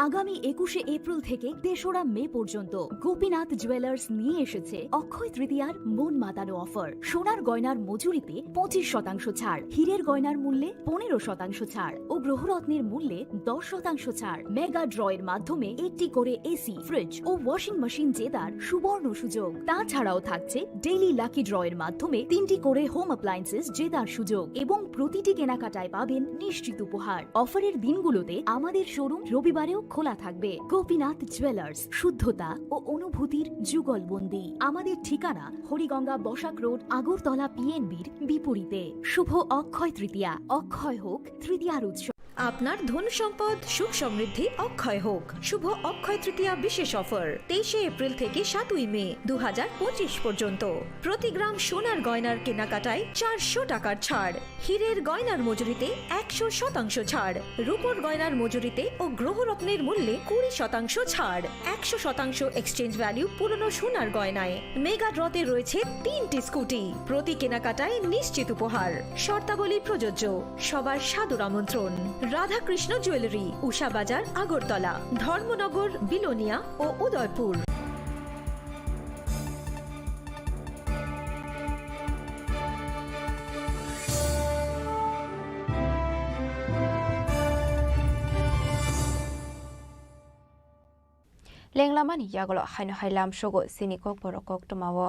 আগামী একুশে এপ্রিল থেকে তেসরা মে পর্যন্ত গোপীনাথ জুয়েলার্স নিয়ে এসেছে অক্ষয় তৃতীয়ার মন মাতানো অফার। সোনার গয়নার মজুরিতে পঁচিশ শতাংশ ছাড়, হীরের গয়নার মূল্যে পনেরো শতাংশ ছাড় ও গ্রহরত্নের মূল্যে দশ শতাংশ ছাড়। মেগা ড্রয়ের মাধ্যমে একটি করে এসি, ফ্রিজ ও ওয়াশিং মেশিন জেতার সুবর্ণ সুযোগ। তাছাড়াও থাকছে ডেইলি লাকি ড্রয়ের মাধ্যমে তিনটি করে হোম অ্যাপ্লায়েন্সেস জেতার সুযোগ এবং প্রতিটি কেনাকাটায় পাবেন নিশ্চিত উপহার। অফারের দিনগুলোতে আমাদের শোরুম রবিবারেও খোলা থাকবে। গোপীনাথ জুয়েলার্স, শুদ্ধতা ও অনুভূতির যুগলবন্দি। আমাদের ঠিকানা হরিগঙ্গা বসাক রোড, আগরতলা পিএনবির বিপরীতে। শুভ অক্ষয় তৃতীয়া, অক্ষয় হোক তৃতীয়ার উৎসব। আপনার ধন সম্পদ সুখ সমৃদ্ধি অক্ষয় হোক। শুভ অক্ষয় তৃতীয়া বিশেষ অফার, তেইশে এপ্রিল থেকে সাতই মে দু হাজার পঁচিশ পর্যন্ত। প্রতি গ্রাম সোনার গয়নার কেনাকাটায় চারশো টাকার ছাড়, হীরের গয়নার মজুরিতে একশো শতাংশ ছাড়, রূপোর গয়নার মজুরিতে ও গ্রহরত্নের মূল্যে কুড়ি শতাংশ ছাড়, একশো শতাংশ এক্সচেঞ্জ ভ্যালু পুরনো সোনার গয়নায়। মেগা ড্রতে রয়েছে তিনটি স্কুটি, প্রতি কেনাকাটায় নিশ্চিত উপহার। শর্তাবলী প্রযোজ্য। সবার সাদর আমন্ত্রণ। রাধাকৃষ্ণ জুয়েলারি, উষা বাজার, আগরতলা, ধর্মনগর, বিলোনিয়া ও Udaipur. Lenglamani yagulo haino hai lamsogo chini kokborok koktwmao.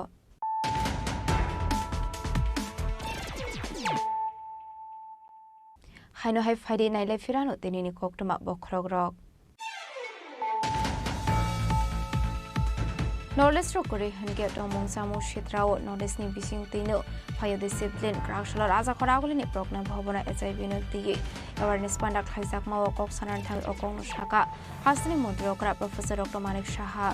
Haino hai phaidi nailai phirano tinini koktwma bokhorokrok. Northeast rok kwrwi hwnkhe tongmung chamung sitrao Northeast ni bising twino phaio discipline kwrak salo Rajakhor Agulini Progna Bhabono H I V no twiwi awareness panda khlaijakmao kok sanani thangwi o kokno saka. Hasteni montri okra Professor Doctor Manik Saha.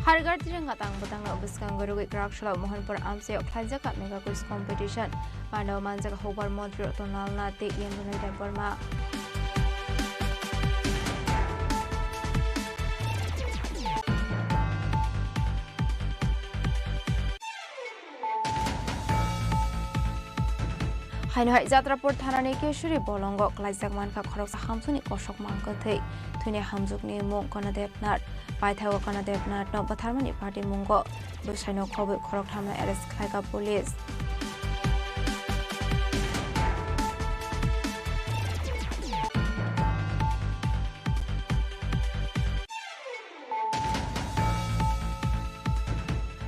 Hargar Tiranga tang bwtangno bwskango rwgwi kwrak salo Mohanpur amchaio khlaijak mega quiz competition. Panda o manjak hokbar montri Ratan Lal Nath tei Yamuna Debbarma. Haino hai Jatrapur thanani Keshuri bolongo klaijak mankha khoroksa hamsuni kosok mankha thwi. Thwini hamjwkni mung Ganadev Nath. Paithago Ganadev Nathno bwtharmani patimungo bwsaino khobwi khoroktham no arrest khlaikha police.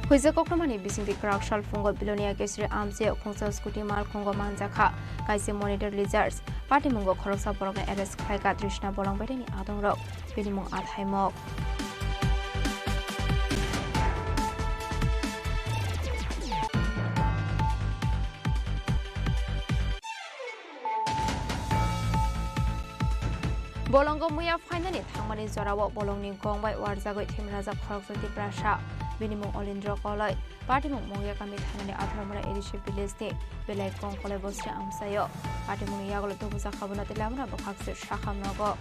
Huijak koktwmani bisingtwi kwrak salphungo Bilonia Keshuri amchaio khungsa scooty malkhungo manjakha kaisa monitor lijars. Patimungo khoroksa borokno arrest khlaikha Trishna bolong baideni adongrok. Bini mung Athaimok. Bolongo muya phainani thangmani jorao bolongni gong bai warjagwi thimrajak khoroksa Tiprasa. Bini mung Olindro Koloi. Patimung Mungya kami thanani Atharmura A D C village ni belai kong kolai bosni amchaio. Patimungni yagulo tubujakha bono tei lamura bwkhak se sakham nogo.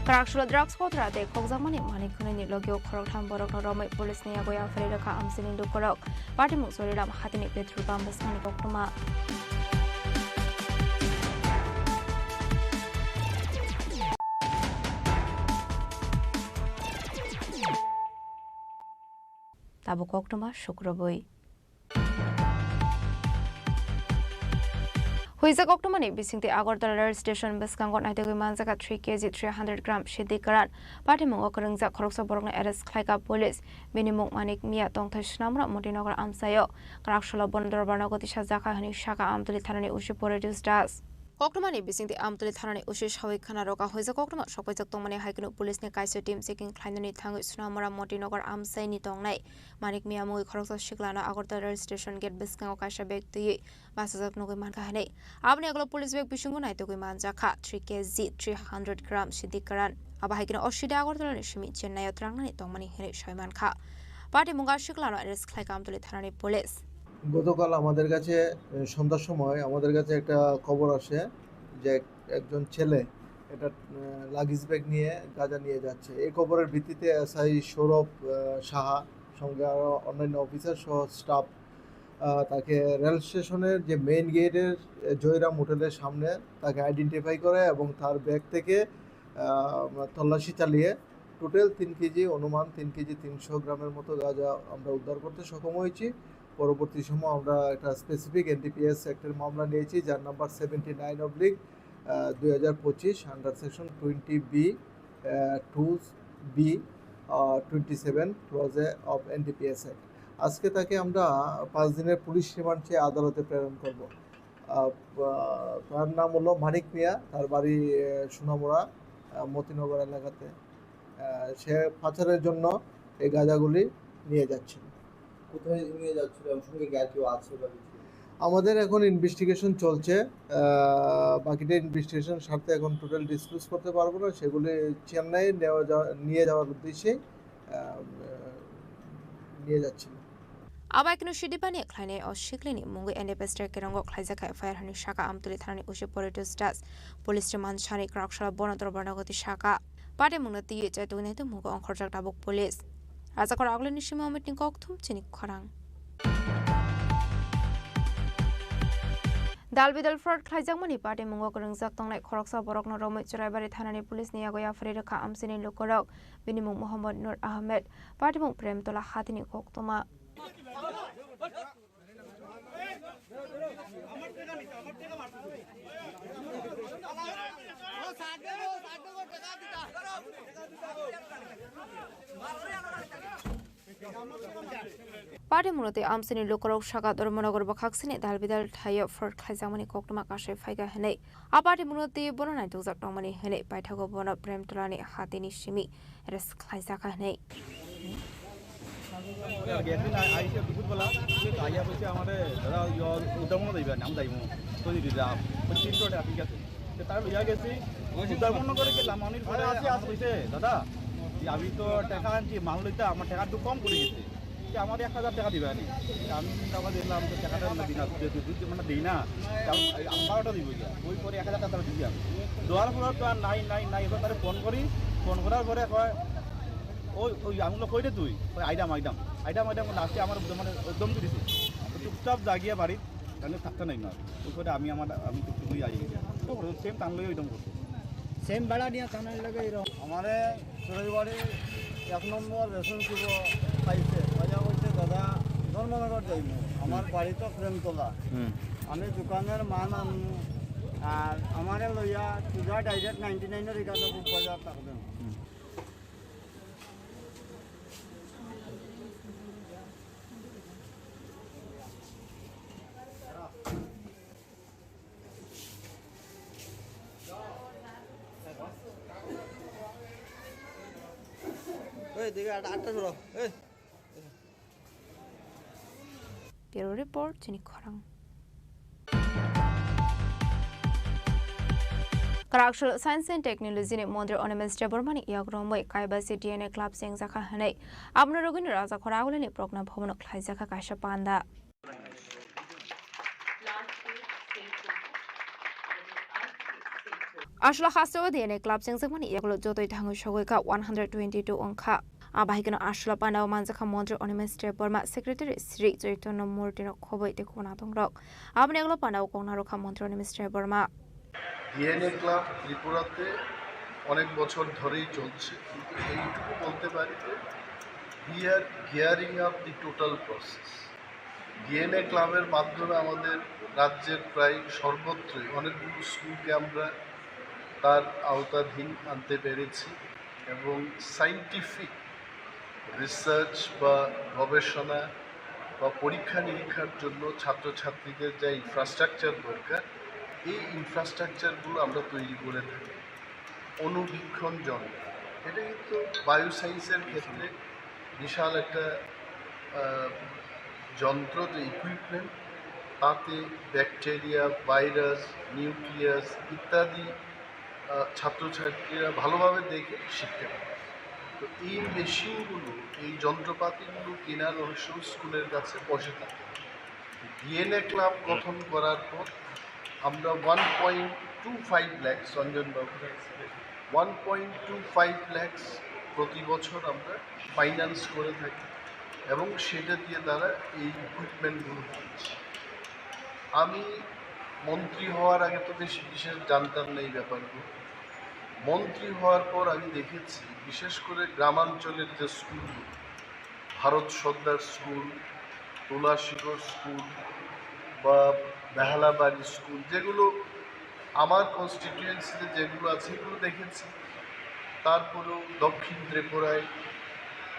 Kwraksolo drugs kothra tei khokjakmani manwi khwnwini logio khoroktham borokno romwi police ni yago yapharwi rwkha Amchaini lukurok. Patimung Choriram hatini petrol pump bwskangni koktwma. Tabuk koktwma sukrubwi. Huijak koktwmani bisingtwi Agartala rail station bwskango naitugwi manjakha three K G three hundred gram sidi kwran. Patimungo kwrwngjak khoroksa borokno arrest khlaikha police. Bini mung Manik Miya, tongthai Snamra, Motinagar amchaio. Kwraksolo bono dorbarno gotisa jakha hwnwi sakha Amtwli thanani O C Porojus Das. Koktwmani bisingtwi Amtwli thanani O C sawi khna rwkha, huijak koktwma sokpaijak tongmani hai kheno police ni kaisa team checking khlainani thangwi Snamra, Motinagar amchaini tongnai Manik Miya mungwi khoroksa siklano Agartala rail station gate bwskango kaisa bag twiwi bachajak nugwi mankha hwnwi. Aboni ulo police bag bisingo naitugwi manjakha three K G three hundred gram sidi kwran. Abo hai kheno o sidi Agartala ni simi Chennai o trangnani tongmani hwnwi soi mankha. Patimungo siklano arrest khlaikha Amtwli thanani police. গতকাল আমাদের কাছে, এ, সন্ধ্যার সময় আমাদের কাছে একটা খবর আসে যে এক-, একজন ছেলে একটা, এ, লাগেজ ব্যাগ নিয়ে গাঁজা নিয়ে যাচ্ছে। এই খবরের ভিত্তিতে এসআই সৌরভ, এ, সাহা সঙ্গে আরও অন্যান্য অফিসার সহ স্টাফ, আ, তাকে রেল স্টেশনের যে মেইন গেটের, এ, জয়রাম হোটেলের সামনে তাকে আইডেন্টিফাই করে এবং তার ব্যাগ থেকে, আ, তল্লাশি চালিয়ে টোটাল তিন কেজি, অনুমান তিন কেজি তিনশো গ্রামের মতো গাঁজা আমরা উদ্ধার করতে সক্ষম হয়েছি। পরবর্তী সময় আমরা একটা স্পেসিফিক এনডিপিএস অ্যাক্টের মামলা নিয়েছি, যার নাম্বার সেভেন্টি নাইন অবলিক দুই হাজার পঁচিশ, under section twenty B, two B, twenty seven ক্লজে অফ এনডিপিএস অ্যাক্ট। আজকে তাকে আমরা পাঁচ দিনের পুলিশ রিমান্ড চেয়ে আদালতে প্রেরণ করব। আহ, আহ, তার নাম হলো মানিক মিয়া, তার বাড়ি, আহ, সোনামুড়া, আহ, মতিনগর এলাকাতে। আহ, সে পাচারের জন্য এই গাঁজাগুলি নিয়ে যাচ্ছিল। কোথায় নিয়ে যাচ্ছিল এবং সঙ্গে কি আর কেউ আছে বা কিছু? আমাদের এখন ইনভেস্টিগেশন চলছে। আহ, বাকিটা ইনভেস্টিগেশন সারতে এখন টোটাল ডিসক্লোজ করতে পারবো না। সেগুলি চেন্নাই নেওয়া যাওয়া, নিয়ে যাওয়ার উদ্দেশ্যেই, আহ, নিয়ে যাচ্ছিল। Abai kheno sidipani khlainai o siklini mungwi N D P S T kerongo khlaijak kha F I R hwnwi saka Amtwli thanani O C Porojus Das. Police rwmani sani kwraksalo bono dorbarno gotwi saka. Patimungno twiwi chaituknai tongmungo ongkhorjak tabuk police. Rajakor Agulini simi Omitni kokthum chini khorang. Dalbidal fraud khlaijakmani patimungo kwrwngjak tongnai khoroksa borokno romwi Churaibari thanani police ni yago yapharwi rwkha Amchaini lukurok. Bini mung Mohammad Nur Ahmed, patimung Premtola hatini koktwma. Patimungno tei Amchaini lukurok saka Dharmanagar bwkhaksini dalbidal thaio fraud khlaijakmani koktwma kasai phaikha hwnwi. A patimungno tei bono naitukjak tongmani hwnwi paithago bono Premtolani hatini simi arrest khlaijak kha hwnwi. একদিন আ-, আইসে দুপুরবেলা, আইয়া বলছে, "আমারে দাদা, ইয়ো, উদ্যাপন যাইবা না, আমি যাইবো।" তো দিদি যা, বলছি, "ঠিক আছে।" তো তার লইয়া গেছি, উদ্যাপন করে গেলাম, অনেক পরে আমার কইছে, "দাদা, এই আমি তো টাকা আনছি, মাল লইতে আমার টাকা একটু কম করে গেছে।" যে আমার এক হাজার টাকা দিবা নি। আমি চিন্তা করে দেখলাম যে টাকাটা না দিই না, যদি দুধ মানে দিই না, তাহলে আমি বারোটা দিব গিয়া। ওই পরে এক হাজার টাকা তারা দিলাম। দেওয়ার পরে তো আর নাই, নাই, নাই, এবার তারা ফোন করি, ফোন করার পরে কয়, "ওই, ওই, আমি বললাম, 'কই রে তুই?' কয়, 'আইডাম, আইডাম।' আইডাম, আইডাম, লাস্টে আমার মানে ধমকি দিছে। তো চুপচাপ যা গিয়া বাড়ি, তাহলে থাকতে নাই না। ওই পরে আমি আমার, আমি চুপ চুপই আই গেছি। তো সেম টান লই ওইরকম করছে। সেম ভাড়া নিয়ে থানার লগে এরকম। আমারে চুরাইবাড়ি এক নম্বর রেশন শিব পাইছে, পাইয়া কইছে, "দাদা, ধর্মনগর যাইমু, আমার হুম। বাড়ি তো প্রেমতলা। হুম। আমি দোকানের মাল আনমু, আর আমারে লইয়া সুজা ডাইরেক্ট নাইনটি নাইনের এখানে খুব বাজার থাকবেন।" হুম। এই, দেখি, আট-, আটটা সরো। এই। Bureau Report, Chini Khorang. Kwraksolo Science and Technology ni Montri Animesh Debbarma ni yakromwi Kaibasi D N A club chengjakha hwnwi abono rwgwino Rajakhor Agulini Progna Bhavan o khlaijakha kaisa panda. Aswla hasteo D N A club chengjakmani yagulo jotoi thangwi sogwi kha one hundred twenty-two wngkha. Abo hai kheno aswla pandao manjakha Montri Animesh Debbarma, Secretary Sri Chaitanya Murtino khoboi tei khobonadongrok. Aboni yagulo pandao kok narwkha Montri Animesh Debbarma. DNA club ত্রিপুরাতে অনেক বছর ধরেই চলছে, কিন্তু এইটুকু বলতে পারি যে we are gearing up the total process. DNA ক্লাবের মাধ্যমে আমাদের রাজ্যের প্রায় সর্বত্রই অনেকগুলো স্কুলকে আমরা তার আওতাধীন আনতে পেরেছি এবং সায়েন্টিফিক রিসার্চ বা গবেষণা বা পরীক্ষা নিরীক্ষার জন্য ছাত্রছাত্রীদের যা ইনফ্রাস্ট্রাকচার দরকার, এই ইনফ্রাস্ট্রাকচারগুলো আমরা তৈরি করে থাকি। অণুবীক্ষণ যন্ত্র, এটা কিন্তু বায়োসায়েন্সের ক্ষেত্রে বিশাল একটা আহ, যন্ত্র, যে ইকুইপমেন্ট, তাতে ব্যাকটেরিয়া, ভাইরাস, নিউক্লিয়াস ইত্যাদি আহ, ছাত্রছাত্রীরা ভালোভাবে দেখে শিখতে পারে। তো এই মেশিনগুলো, এই যন্ত্রপাতিগুলো কেনার রহস্য স্কুলের কাছে বসে থাকে। ডিএনএ ক্লাব গঠন করার পর আমরা one point two five lakhs, Ranjan babu, one point two five lakhs প্রতি বছর আমরা ফাইন্যান্স করে থাকি এবং সেটা দিয়ে তারা এই ইকুইপমেন্টগুলো কিনছে। আমি মন্ত্রী হওয়ার আগে তো বেশ বিশেষ জানতাম না এই ব্যাপারগুলো। মন্ত্রী হওয়ার পর আমি দেখেছি, বিশেষ করে গ্রামাঞ্চলের যে স্কুলগুলো, ভারত সর্দার স্কুল, তুলাশিখর স্কুল বা বেহালাবাড়ি স্কুল, যেগুলো আমার কনস্টিটিউয়েন্সিতে যেগুলো আছে, এগুলো দেখেছি। তারপরেও দক্ষিণ ত্রিপুরায়,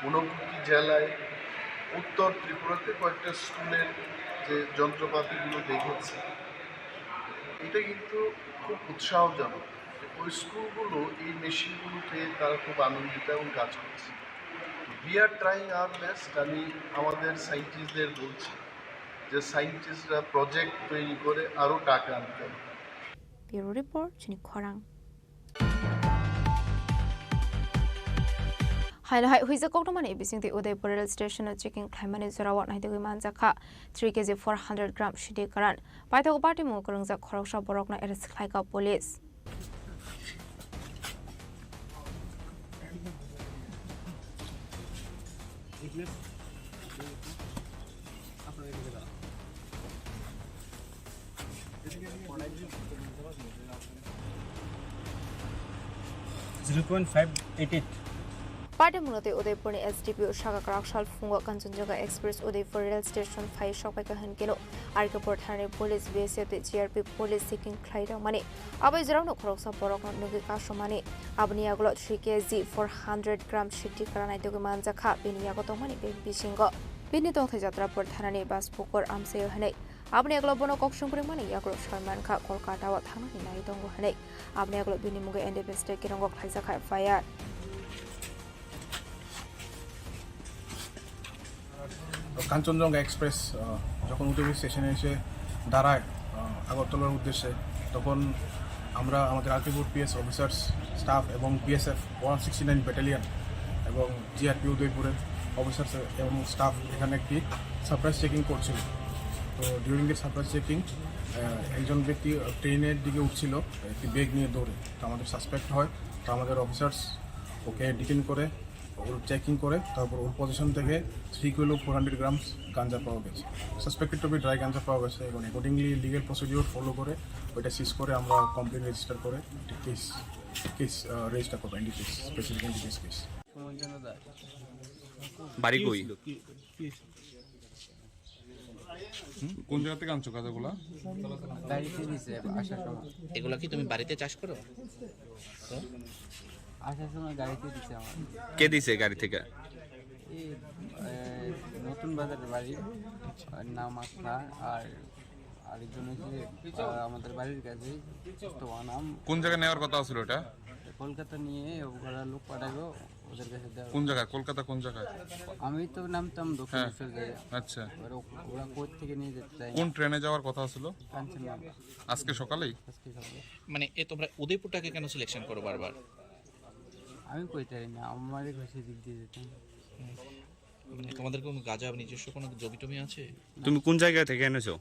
ঊনকোটি জেলায়, উত্তর ত্রিপুরাতে কয়েকটা স্কুলের যে যন্ত্রপাতিগুলো দেখেছি, এটা কিন্তু খুব উৎসাহজনক। ওই স্কুলগুলো এই মেশিনগুলো পেয়ে তারা খুব আনন্দিত এবং কাজ করছে। We are trying our best। আমি আমাদের সায়েন্টিস্টদের বলছি যে সায়েন্টিস্টরা প্রজেক্ট তৈরি করে আরও টাকা আনতে হবে। Bureau Report, Chini Khorang. Haino hai huijak koktwmani bisingtwi Udaipur rail station-o checking khlaimani jorao naitugwi manjakha three K G four hundred gram sidi karan. Paithak party mung kwrwngjak khoroksa borokno arrest khlaikha police. Zero point five eight eight. Party mwnotwi Udaipurni S D P O saka kwrak sal phungo Kanchanjunga Express Udaipur Rail Station phai sokpaikha hwn keno R K Por thanani police, B S F tei G R P police checking khlai rwmani. Abo jorao khoroksa borokno nugwi kasumani. Aboni yagulo three K G four hundred gram sidi karan naitugwi manjakha bini yago tongmani bag bisingo. Bini tongthai Jatrapur thanani Baspukur amchaio hwnwi. Aboni yagulo bono kok songkwrwngmani yagulo soi mankha Kolkata o thangnani nai tongo hwnwi. Aboni yagulo bini mungwi N D P S tei kirongo khlaijakha F I R. তো কাঞ্চনজঙ্ঘা এক্সপ্রেস, আহ, যখন উদয়পুর স্টেশনে এসে দাঁড়ায়, আহ, আগরতলার উদ্দেশ্যে, তখন আমরা আমাদের আরটিপুর পিএস অফিসার্স, স্টাফ এবং BSF one sixty nine battalion এবং জিআরপি উদয়পুরের অফিসার্স এবং স্টাফ এখানে একটি সারপ্রাইজ চেকিং করছিল। তো ডিউরিং দ্য সারপ্রাইজ চেকিং, আহ, একজন ব্যক্তি ট্রেনের দিকে উঠছিল একটি ব্যাগ নিয়ে দৌড়ে। তো আমাদের সাসপেক্ট হয়, তো আমাদের অফিসার্স ওকে ডিটেইন করে, ওর চেকিং করে, তারপর ওর পজিশন থেকে three kilo four hundred grams ganja পাওয়া গেছে। Suspected to be dry ganja পাওয়া গেছে এবং অ্যাকর্ডিংলি লিগ্যাল প্রসিডিওর ফলো করে ওইটা সিজ করে আমরা কমপ্লেন রেজিস্টার করে একটা কেস, কেস, আহ, রেজিস্টার করবো, এনডিপিএস, স্পেসিফিক এনডিপিএস কেস। বাড়ি কই? কোন জায়গা থেকে আনছো গাঁজাগুলা? গাড়িতে দিছে আসার সময়। এগুলা কি তুমি বাড়িতে চাষ করো? তো? আসার সময় গাড়িতে দিছে আমার। কে দিছে গাড়ি থেকে? এই, এ, নতুন বাজারের বাড়ি, আর নাম আকলা, আর আরেকজন হচ্ছে, আ, আমাদের বাড়ির কাছে, তো নাম কোন জায়গায় নেওয়ার কথা ছিল এটা? কলকাতা নিয়ে ওরা লোক পাঠাইবো, ওদের কাছে দেওয়া। কোন জায়গায়? কলকাতা কোন জায়গায়? আমি তো নামতাম হ্যাঁ। দক্ষিণেশ্বর জায়গায়। আচ্ছা। এবার ও-, ওরা কোথা থেকে নিয়ে যেতে চায় না। কোন ট্রেনে যাওয়ার কথা ছিল? কাঞ্চনজঙ্ঘা। আজকে সকালেই? আজকে সকালে। মানে এ তোমরা উদয়পুরটাকে কেন সিলেকশন করো বারবার? আমি কইতে পারি না, আমারই খুশি দিক দিয়ে যেতাম। মানে তোমাদের কোনো গাঁজা নিজস্ব কোনো জমি টমি আছে? তুমি কোন জায়গা থেকে এনেছো?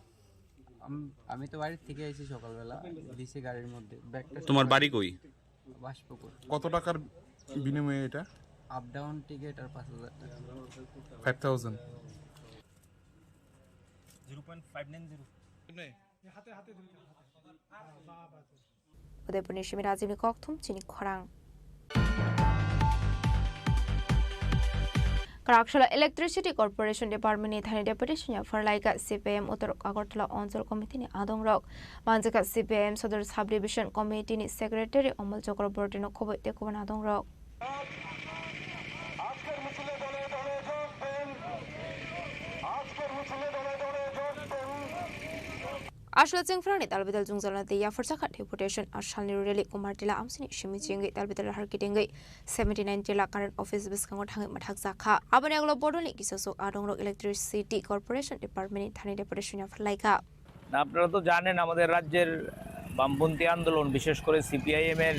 আম-, আমি তো বাড়ির থেকে আইছি সকালবেলা, দিছি গাড়ির মধ্যে ব্যাগটা। তোমার বাড়ি কই? বাসপুকুর। কত টাকার বিনিময়ে এটা? আপ ডাউন টিকিট আর পাঁচ হাজার টাকা। Five thousand. Zero point five nine zero. Udaipurni simi Rajibni kokthum chini khorang. Kwraksalo Electricity Corporation Department ni thani deputation ya pharlaika C P I M Uttor Agartala Onchol Committee ni adongrok. Manjaka C P I M Sodor Subdivision Committee ni Secretary Omol Chakraborty no khoboi tei kubun adongrok. আজকের মিছিলে দলে দলে যোগ দিন। আজকের মিছিলে দলে দলে যোগ দিন। Aswla chengphrangni dalbidal jwngjalna tei yapharjakha deputation a salni rally Kumar Tila amsini simi chengwi dalbidal har kidingwi seventy nine Tila current office bwskango thangwi mwthakjakha. Aboni aglo bodolni kisosok adongrok Electricity Corporation Department ni thani deputation ya pharlaikha. না, আপনারা তো জানেন, আমাদের রাজ্যের বামপন্থী আন্দোলন, বিশেষ করে সিপিআইএম এর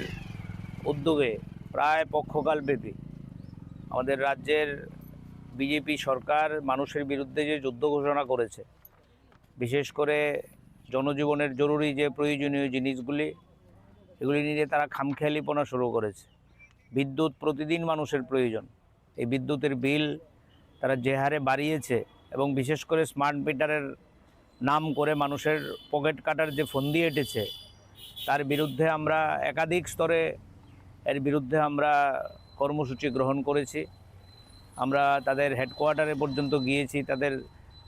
উদ্যোগে প্রায় পক্ষকালব্যাপী আমাদের রাজ্যের বিজেপি সরকার মানুষের বিরুদ্ধে যে যুদ্ধ ঘোষণা করেছে, বিশেষ করে জনজীবনের জরুরি যে প্রয়োজনীয় জিনিসগুলি, এগুলি নিয়ে তারা খামখেয়ালিপনা শুরু করেছে। বিদ্যুৎ প্রতিদিন মানুষের প্রয়োজন, এই বিদ্যুতের বিল তারা যে হারে বাড়িয়েছে এবং বিশেষ করে স্মার্ট মিটারের নাম করে মানুষের পকেট কাটার যে ফন্দি এঁটেছে, তার বিরুদ্ধে আমরা একাধিক স্তরে, এর বিরুদ্ধে আমরা কর্মসূচি গ্রহণ করেছি। আমরা তাদের হেডকোয়ার্টারে পর্যন্ত গিয়েছি, তাদের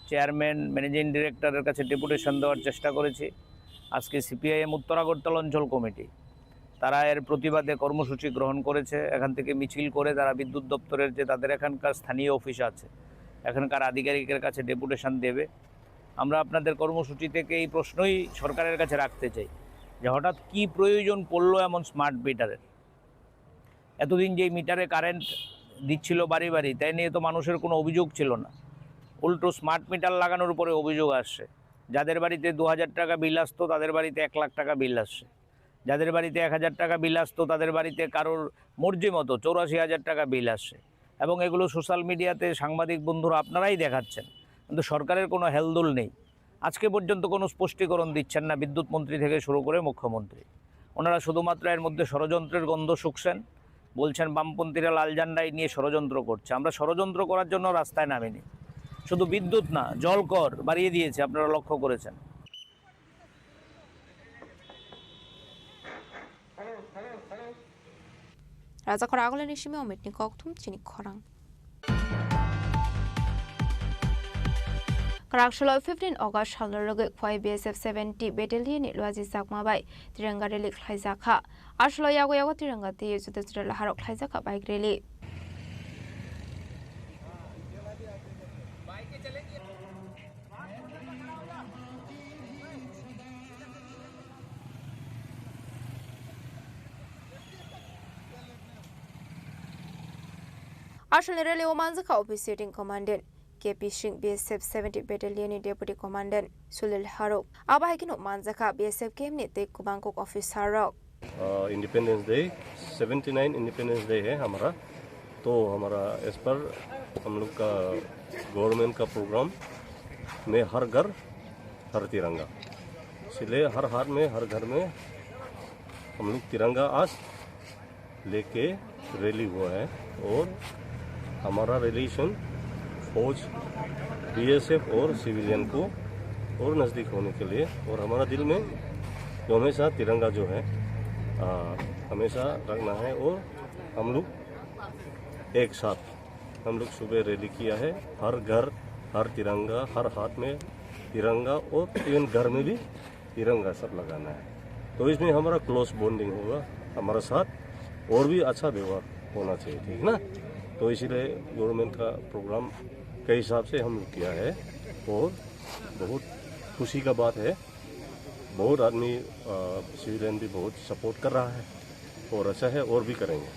চেয়ারম্যান, ম্যানেজিং ডিরেক্টরের কাছে ডেপুটেশন দেওয়ার চেষ্টা করেছি। আজকে সিপিআইএম উত্তর আগরতলা অঞ্চল কমিটি তারা এর প্রতিবাদে কর্মসূচি গ্রহণ করেছে। এখান থেকে মিছিল করে তারা বিদ্যুৎ দপ্তরের যে তাদের এখানকার স্থানীয় অফিস আছে, এখানকার আধিকারিকের কাছে ডেপুটেশন দেবে। আমরা আপনাদের কর্মসূচি থেকে এই প্রশ্নই সরকারের কাছে রাখতে চাই যে হঠাৎ কি প্রয়োজন পড়লো এমন স্মার্ট মিটারের? এতদিন যে মিটারে কারেন্ট দিচ্ছিল বাড়ি বাড়ি, তাই নিয়ে তো মানুষের কোনো অভিযোগ ছিল না, উল্টো স্মার্ট মিটার লাগানোর উপরে অভিযোগ আসছে। যাদের বাড়িতে দু হাজার টাকা বিল আসতো, তাদের বাড়িতে এক লাখ টাকা বিল আসছে। যাদের বাড়িতে এক হাজার টাকা বিল আসতো, তাদের বাড়িতে কারোর মর্জি মতো চৌরাশি হাজার টাকা বিল আসছে। এবং এগুলো সোশ্যাল মিডিয়াতে সাংবাদিক বন্ধুরা আপনারাই দেখাচ্ছেন, কিন্তু সরকারের কোনো হেলদোল নেই। আজকে পর্যন্ত কোনো স্পষ্টীকরণ দিচ্ছেন না বিদ্যুৎ মন্ত্রী থেকে শুরু করে মুখ্যমন্ত্রী। ওনারা শুধুমাত্র এর মধ্যে ষড়যন্ত্রের গন্ধ শুঁকছেন, বলছেন বামপন্থীরা লাল ঝান্ডায় নিয়ে ষড়যন্ত্র করছে। আমরা ষড়যন্ত্র করার জন্য রাস্তায় নামিনি। শুধু বিদ্যুৎ না, জলকর বাড়িয়ে দিয়েছে, আপনারা লক্ষ্য করেছেন। Rajakhor Agulini simi Omitni kokthum chini khorang. Kwraksalo fifteen August salno rwgwi Khwai B S F seventy Battalion ni Luaji Chakma bai Tiranga rally khlaijakha. Aswlo yago yago Tiranga twi juda juda laharok khlaijakha bike rally. Aswlni rally o manjakha officiating commandant K P Singh, B S F seventy Battalion ni Deputy Commandant Sulil Haruk. Abo hai kheno manjakha B S F camp ni tei kwbang kok officer rok. अ, independence day, seventy nine independence day है हमारा। तो हमारा, as per हम लोग का गवर्नमेंट का प्रोग्राम में हर घर हर तिरंगा, इसलिए हर हाथ में, हर घर में हम लोग तिरंगा आज लेके रैली हुआ है और हमारा रिलेशन फौज, बीएसएफ और सिविलियन को और नज़दीक होने के लिए, और हमारा दिल में जो हमेशा तिरंगा जो है, आ, हमेशा रखना है। और हम लोग एक साथ, हम लोग सुबह रैली किया है, हर घर हर तिरंगा, हर हाथ में तिरंगा और इवन घर में भी तिरंगा सब लगाना है। तो इसमें हमारा क्लोज बॉन्डिंग होगा, हमारा साथ और भी अच्छा व्यवहार होना चाहिए, ठीक है ना? तो इसीलिए गवर्नमेंट का प्रोग्राम के हिसाब से हम लोग किया है और बहुत खुशी का बात है, बहुत आदमी, अ, सिविलियन भी बहुत सपोर्ट कर रहा है और अच्छा है और भी करेंगे।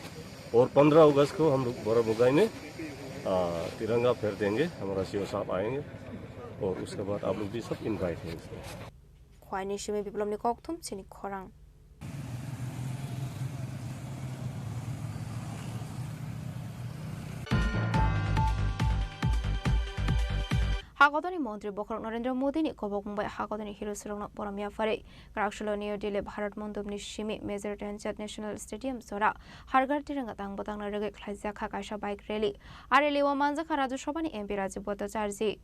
और पन्द्रह अगस्त को हम लोग बड़ा बुगाई में, अ, तिरंगा फेर देंगे, हमारा सीओ साहब आएंगे और उसके बाद आप लोग भी सब इनवाइट हैं इसमें। Khwaini simi Biplopni kokthum chini khorang. Hakotorni montri bokhorok Narendra Modini kobokmung bai hakotorni hero srokno borom yapharwi Krakshalo New Delhi Bharat Mandopni simi Major Dhyan Chand National Stadium jora Har Ghar Tiranga tang bwtangna rwgwi khlaijakha kaisa bike rally. A rally o manjakha Rajya Sabhani M P Rajiv Bhattacharjee.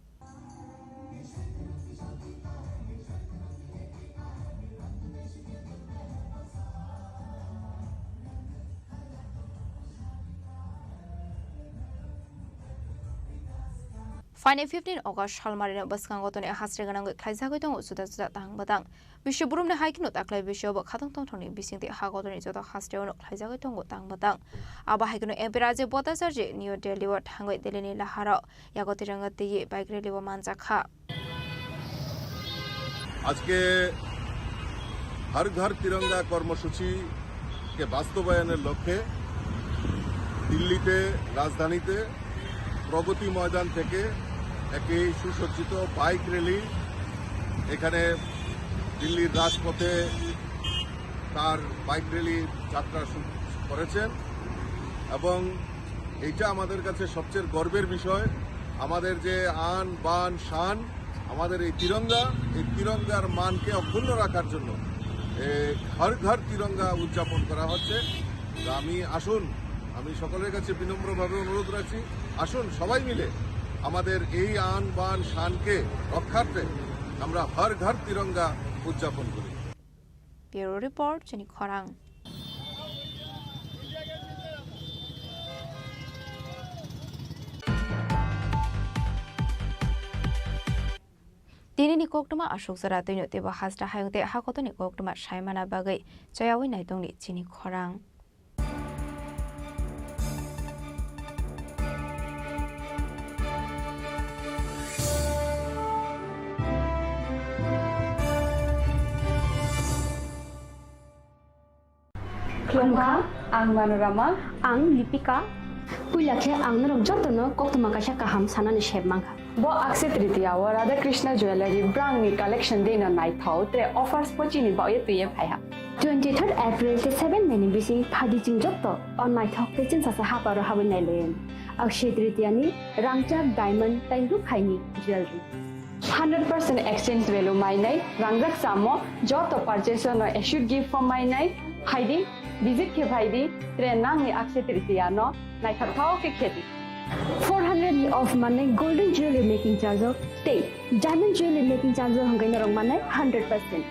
Phainai fifteen August salmarino bwskango tongni hasri gwnangwi khlaijagwi tongo juda juda tang bwtang. Biswa burumni hai kheno taklai biswa bo khatong tongthokni bisingtwi hakotorni joto hasteo no khlaijagwi tongo tang bwtang. Abo hai kheno M P Rajiv Bhattacharjee New Delhi o thangwi Delhi ni laharo yago tiranga twiwi bike rally o manjakha. আজকে হর ঘর তিরঙ্গা কর্মসূচিকে বাস্তবায়নের লক্ষ্যে দিল্লিতে, রাজধানীতে প্রগতি ময়দান থেকে একটি সুসজ্জিত বাইক র্যালি এখানে দিল্লির রাজপথে তার বাইক র্যালি যাত্রা শুরু করেছেন এবং এইটা আমাদের কাছে সবচেয়ে গর্বের বিষয়। আমাদের যে আন, বান, শান, আমাদের এই তিরঙ্গা, এই তিরঙ্গার মানকে অক্ষুণ্ণ রাখার জন্য এ, হর ঘর তিরঙ্গা উদযাপন করা হচ্ছে। তো আমি, আসুন, আমি সকলের কাছে বিনম্রভাবে অনুরোধ রাখছি, আসুন সবাই মিলে আমাদের এই আন, বান, শানকে রক্ষার্থে আমরা হর ঘর তিরঙ্গা উদযাপন করি। Bureau Report, Chini Khorang. Tinini koktwma aswk jora twino teibo hasta hayung tei hakotoni koktwma saimana bagwi chayawi naitongni chini khorang. Khulumkha, ang Manorama. Ang Lipika. Puila khe ang norok jotono koktwma kaisa kaham sanani sep mankha. Bo Akshaya Tritiya o Radha Krishna Jewellery brangni collection deino naithok, tre offers bo chini bagwi twiwi phaiha. Twenty third April tei seven May ni bising phaidi chwng joto o naithok tei chwngsasa haparo habwi nailaiyani. Akshaya Tritiya ni rangchak, diamond tei rukhaini jewellery. Hundred percent exchange value mainai, rangjak samo joto purchase no assured gift form mainai, phaidi, visit khe phaidi, tre nangni Akshaya Tritiya no naithok thao khe khedi. Four hundred ni off manai golden jewelry making charge o tei diamond jewelry making charge o hwnkhe norok manai hundred percent.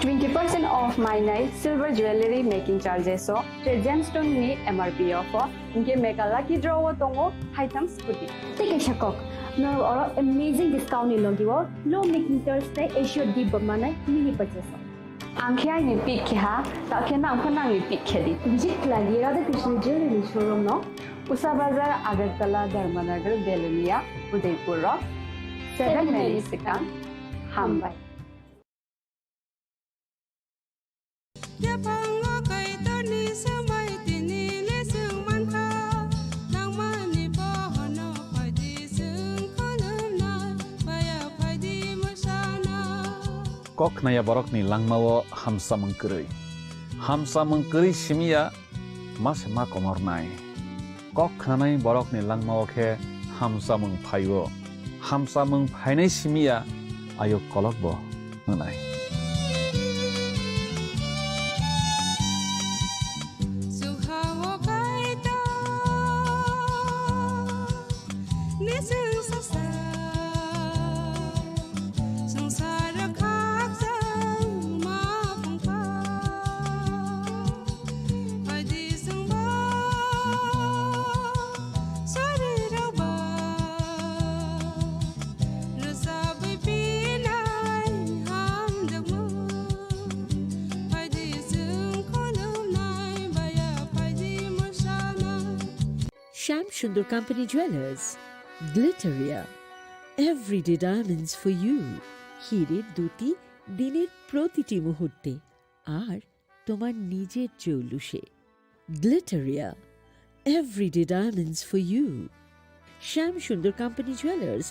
Twenty percent off mainai silver jewelry making charges o tre gemstone ni M R P o pho. Hinkhe mega lucky draw o tongo haitham scooty. Tei kaisa kok, norok oro amazing discount ni logi o low making charge tei assured gift bo manai mini purchase o. Ang khe aini pick khe ha, ta khe nang pho nangni pick khe di. Visit khlai di Radha Krishna Jewelry showroom no, Usha Bazar, Agartala, Dharmanagar, Belonia, Udaipur o seven May ni swkang. Hambai. Yaphango Kaitorni swmai tini le chwng mankha, nangmani bohono phaidi chwng khulumnai, baya phaidi mwsana. Kok khnaya borokni langmao hamsamung kwrwi. Hamsamung kwrwi simiya ma se ma komornai. Kok khnanai borokni langmao khe hamsamung phaio. Hamsamung phainai simiya ayuk kolokbo wngnai. Chwng ha-o Kaitor, ni chwng sasa. Swngchar khakchangma phungkha, phaidi chwngbo sorirokba rwchabwi pinai hamjakmung, phaidi chwng khulumnai baya phaidi mwsana. Shyam Sundar Company Jewelers, Glitteria, everyday diamonds for you. হীরের দ্যুতি দিনের প্রতিটি মুহূর্তে, আর তোমার নিজের জৌলুসে। Glitteria, everyday diamonds for you. Shyam Sundar Company Jewelers.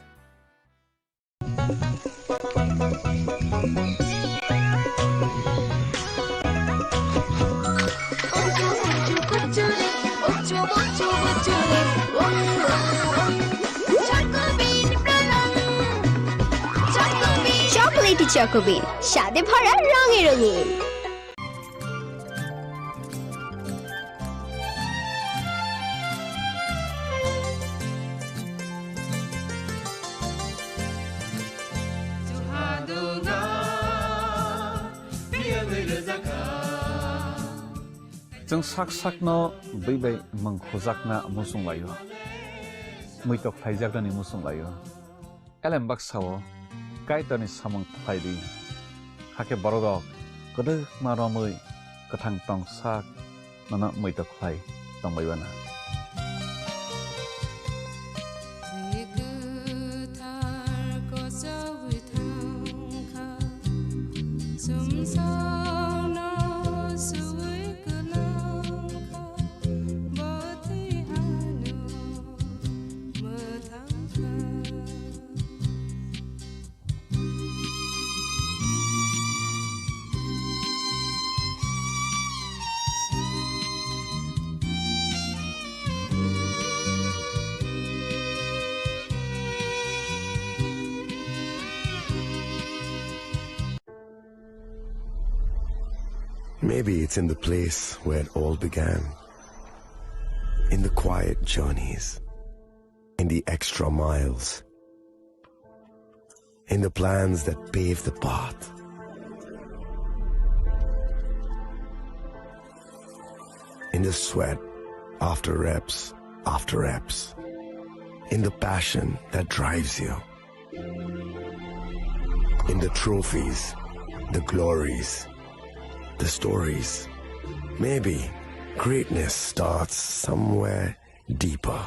চকোবিন, স্বাদে ভরা, রঙে রঙিন। Chwng sak sakno bwi bai mwng khujakna muchung laio, muitok khlaijaknani muchung laio. Elem baksa-o Kaitorni samung khlai di, hakhe bororok kwdwkma romwi kwthang tong sak nono muitok khlai tongbai uanw. Bwthar kochwi thangkha, chwngsaono swi kwlangkha, bwtwi hano mwthangkha. Maybe it's in the place where it all began. In the quiet journeys. In the extra miles. In the plans that pave the path. In the sweat after reps after reps. In the passion that drives you. In the trophies, the glories, the stories. Maybe greatness starts somewhere deeper.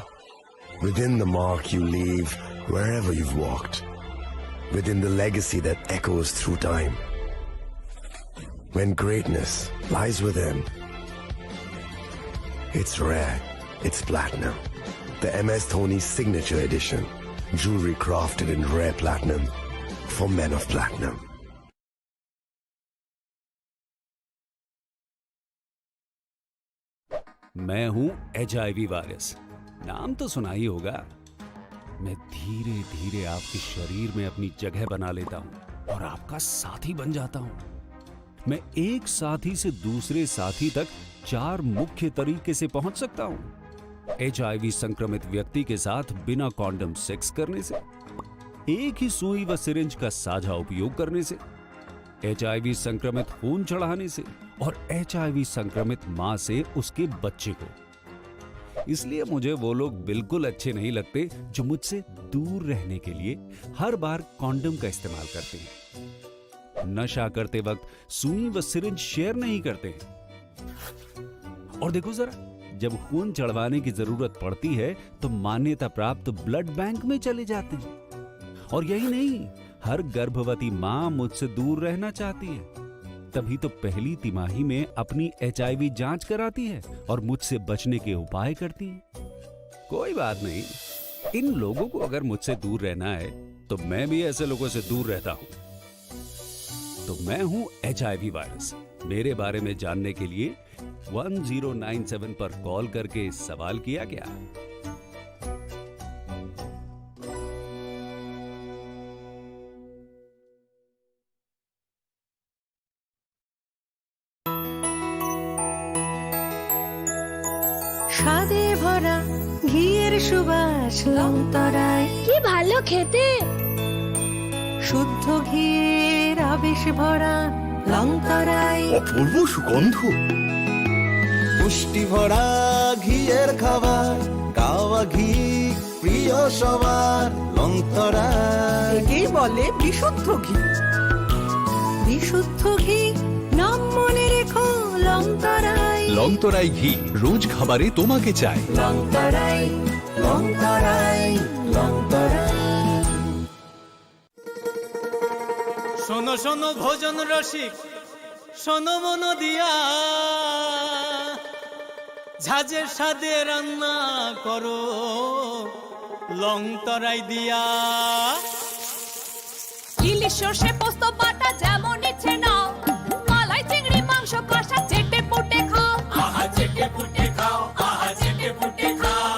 Within the mark you leave wherever you've walked. Within the legacy that echoes through time. When greatness lies within, it's rare, it's platinum. The M S Dhoni Signature Edition. Jewelry crafted in rare platinum for men of platinum. मैं हूं HIV virus. नाम तो सुना ही होगा। मैं धीरे-धीरे आपके शरीर में अपनी जगह बना लेता हूं और आपका साथी बन जाता हूं। मैं एक साथी से दूसरे साथी तक चार मुख्य तरीके से पहुंच सकता हूं। एचआईवी संक्रमित व्यक्ति के साथ बिना कॉन्डम सेक्स करने से, एक ही सुई व सिरिंज का साझा उपयोग करने से, एचआईवी संक्रमित खून चढ़ाने से और एचआईवी संक्रमित मां से उसके बच्चे को। इसलिए मुझे वो लोग बिल्कुल अच्छे नहीं लगते जो मुझसे दूर रहने के लिए हर बार कॉन्डम का इस्तेमाल करते हैं, नशा करते वक्त सुई व सिरिंज शेयर नहीं करते हैं। और देखो जरा, जब खून चढ़वाने की जरूरत पड़ती है तो मान्यता प्राप्त ब्लड बैंक में चले जाते हैं। और यही नहीं, हर गर्भवती मां मुझसे दूर रहना चाहती है, तभी तो पहली तिमाही में अपनी एचआईवी जांच कराती है और मुझसे बचने के उपाय करती है। कोई बात नहीं, इन लोगों को अगर मुझसे दूर रहना है तो मैं भी ऐसे लोगों से दूर रहता हूं। तो मैं हूं एचआईवी वायरस। मेरे बारे में जानने के लिए वन ज़ीरो नाइन सेवन पर कॉल करके सवाल किया क्या? স্বাদে ভরা ঘিয়ের সুবাস লংতরায়। কি ভালো খেতে! শুদ্ধ ঘিয়ের আবেশ ভরা লংতরায়। অপূর্ব সুগন্ধ। পুষ্টি ভরা ঘিয়ের খাবার, গাওয়া ঘি প্রিয় সবার, লংতরায়। একেই বলে বিশুদ্ধ ঘি। বিশুদ্ধ ঘি, নাম মনে রেখো, লংতরায়। লংতরায় ঘি, রোজ খাবারে তোমাকে চাই। লংতরায়, লংতরায়, লংতরায়। শোনো শোনো ভোজন রসিক, শোনো মন দিয়া, ঝাঁঝের স্বাদে রান্না করো লং তরাই দিয়া। ইলিশ সর্ষে পোস্ত বাটা যেমন ইচ্ছে নাও, মালাই চিংড়ি মাংস কষা চেটে পুটে খাও। আহা চেটে পুটে খাও, আহা চেটে পুটে খাও।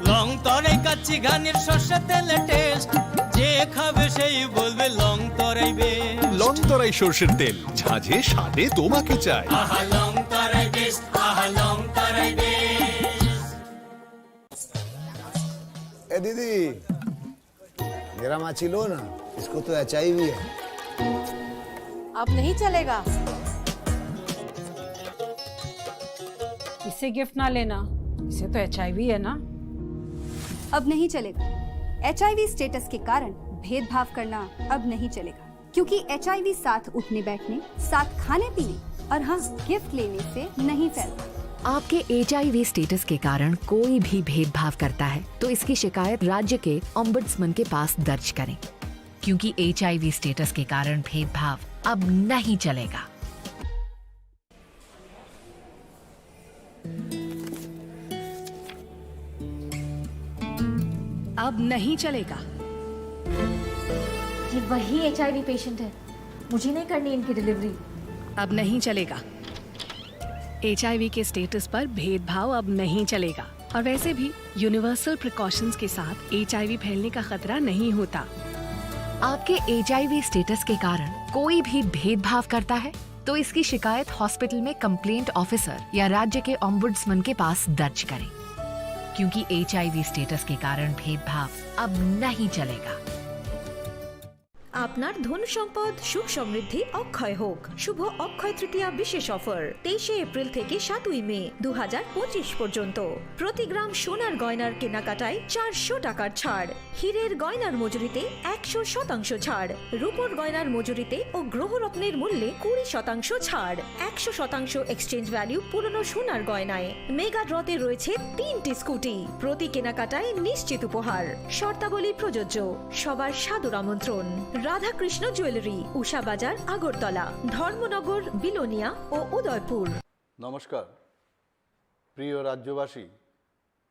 লং তরাই কাচ্চি ঘানির সর্ষে তেলে টেস্ট, যে খাবে সেই বলবে লং তরাই বেশ। লং এই সর্ষের তেল, ঝাঁঝে স্বাদে তোমাকে চাই। আহা লং তারাই বেস্ট, আহা লং তারাই বেস্ট। এ দিদি, मेरा माची लो ना, इसको तो एचआईवी है। अब नहीं चलेगा। इसे गिफ्ट ना लेना, इसे तो एचआईवी है ना। अब नहीं चलेगा। एचआईवी स्टेटस के कारण भेदभाव करना अब नहीं चलेगा, क्योंकि एचआईवी साथ उठने बैठने, साथ खाने पीने और हाँ, गिफ्ट लेने से नहीं फैलता। आपके एचआईवी स्टेटस के कारण कोई भी भेदभाव करता है, तो इसकी शिकायत राज्य के ओम्बड्समैन के पास दर्ज करें, क्योंकि एचआईवी स्टेटस के कारण भेदभाव अब नहीं चलेगा। अब नहीं चलेगा। ये वही एचआईवी पेशेंट है, मुझे नहीं करनी इनकी डिलीवरी। अब नहीं चलेगा। एचआईवी के स्टेटस पर भेदभाव अब नहीं चलेगा। और वैसे भी यूनिवर्सल प्रिकॉशंस के साथ एचआईवी फैलने का खतरा नहीं होता। आपके एचआईवी स्टेटस के कारण कोई भी भेदभाव करता है, तो इसकी शिकायत हॉस्पिटल में कंप्लेंट ऑफिसर या राज्य के ओम्बुड्समैन के पास दर्ज करें, क्योंकि एचआईवी स्टेटस के कारण भेदभाव अब नहीं चलेगा। আপনার ধন সম্পদ, সুখ সমৃদ্ধি অক্ষয় হোক। শুভ অক্ষয় তৃতীয়া বিশেষ অফার, তেইশে এপ্রিল থেকে সাতই মে দু হাজার পঁচিশ পর্যন্ত। প্রতি গ্রাম সোনার গয়নার কেনাকাটায় চারশো টাকার ছাড়, হীরের গয়নার মজুরিতে একশো শতাংশ ছাড়, রূপোর গয়নার মজুরিতে ও গ্রহরত্নের মূল্যে কুড়ি শতাংশ ছাড়, একশো শতাংশ এক্সচেঞ্জ ভ্যালু পুরনো সোনার গয়নায়। মেগা ড্রতে রয়েছে তিনটি স্কুটি, প্রতি কেনাকাটায় নিশ্চিত উপহার। শর্তাবলী প্রযোজ্য। সবার সাদর আমন্ত্রণ। রাধাকৃষ্ণ জুয়েলারি, উষা বাজার, আগরতলা, ধর্মনগর, বিলোনিয়া ও উদয়পুর। নমস্কার। প্রিয় রাজ্যবাসী,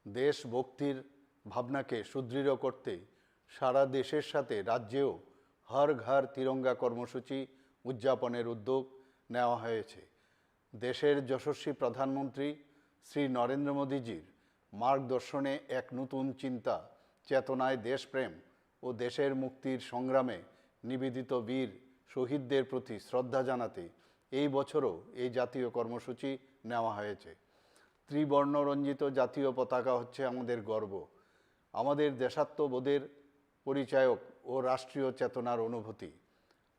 দেশভক্তির ভাবনাকে সুদৃঢ় করতে সারা দেশের সাথে রাজ্যেও হর ঘর তিরঙ্গা কর্মসূচি উদযাপনের উদ্যোগ নেওয়া হয়েছে। দেশের যশস্বী প্রধানমন্ত্রী শ্রী নরেন্দ্র মোদীজির মার্গদর্শনে এক নতুন চিন্তা, চেতনায় দেশপ্রেম ও দেশের মুক্তির সংগ্রামে নিবেদিত বীর শহীদদের প্রতি শ্রদ্ধা জানাতে এই বছরও এই জাতীয় কর্মসূচি নেওয়া হয়েছে। ত্রিবর্ণ রঞ্জিত জাতীয় পতাকা হচ্ছে আমাদের গর্ব। আমাদের দেশাত্মবোধের পরিচায়ক ও রাষ্ট্রীয় চেতনার অনুভূতি।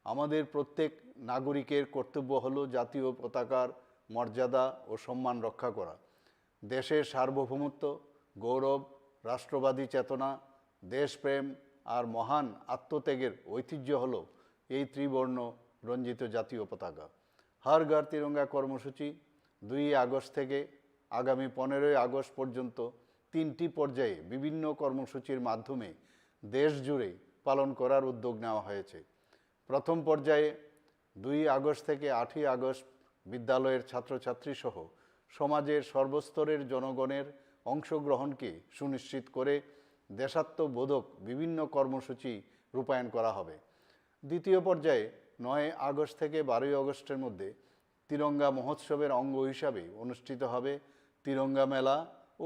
আমাদের প্রত্যেক নাগরিকের কর্তব্য হলো জাতীয় পতাকার মর্যাদা ও সম্মান রক্ষা করা। দেশের সার্বভৌমত্ব, গৌরব, রাষ্ট্রবাদী চেতনা, দেশপ্রেম আর মহান আত্মত্যাগের ঐতিহ্য হলো এই ত্রিবর্ণ রঞ্জিত জাতীয় পতাকা। হর ঘর তিরঙ্গা কর্মসূচি দুই আগস্ট থেকে আগামী পনেরোই আগস্ট পর্যন্ত তিনটি পর্যায়ে বিভিন্ন কর্মসূচির মাধ্যমে দেশ জুড়ে পালন করার উদ্যোগ নেওয়া হয়েছে। প্রথম পর্যায়ে দুই আগস্ট থেকে আটই আগস্ট বিদ্যালয়ের ছাত্রছাত্রী সহ সমাজের সর্বস্তরের জনগণের অংশগ্রহণকে সুনিশ্চিত করে দেশাত্মবোধক বিভিন্ন কর্মসূচি রূপায়ণ করা হবে। দ্বিতীয় পর্যায়ে নয় আগস্ট থেকে বারোই আগস্টের মধ্যে তিরঙ্গা মহোৎসবের অঙ্গ হিসাবে অনুষ্ঠিত হবে তিরঙ্গা মেলা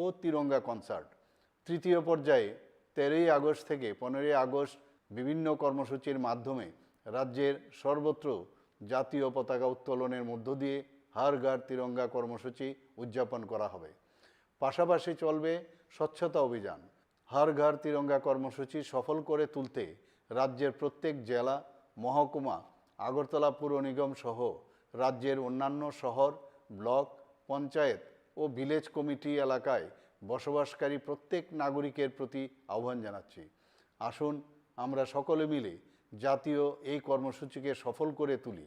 ও তিরঙ্গা কনসার্ট। তৃতীয় পর্যায়ে তেরোই আগস্ট থেকে পনেরোই আগস্ট বিভিন্ন কর্মসূচির মাধ্যমে রাজ্যের সর্বত্র জাতীয় পতাকা উত্তোলনের মধ্য দিয়ে হর ঘর তিরঙ্গা কর্মসূচি উদযাপন করা হবে। পাশাপাশি চলবে স্বচ্ছতা অভিযান। হর ঘর তিরঙ্গা কর্মসূচি সফল করে তুলতে রাজ্যের প্রত্যেক জেলা, মহকুমা, আগরতলা পুর নিগম সহ রাজ্যের অন্যান্য শহর, ব্লক, পঞ্চায়েত ও ভিলেজ কমিটি এলাকায় বসবাসকারী প্রত্যেক নাগরিকের প্রতি আহ্বান জানাচ্ছি, আসুন আমরা সকলে মিলে জাতীয় এই কর্মসূচিকে সফল করে তুলি।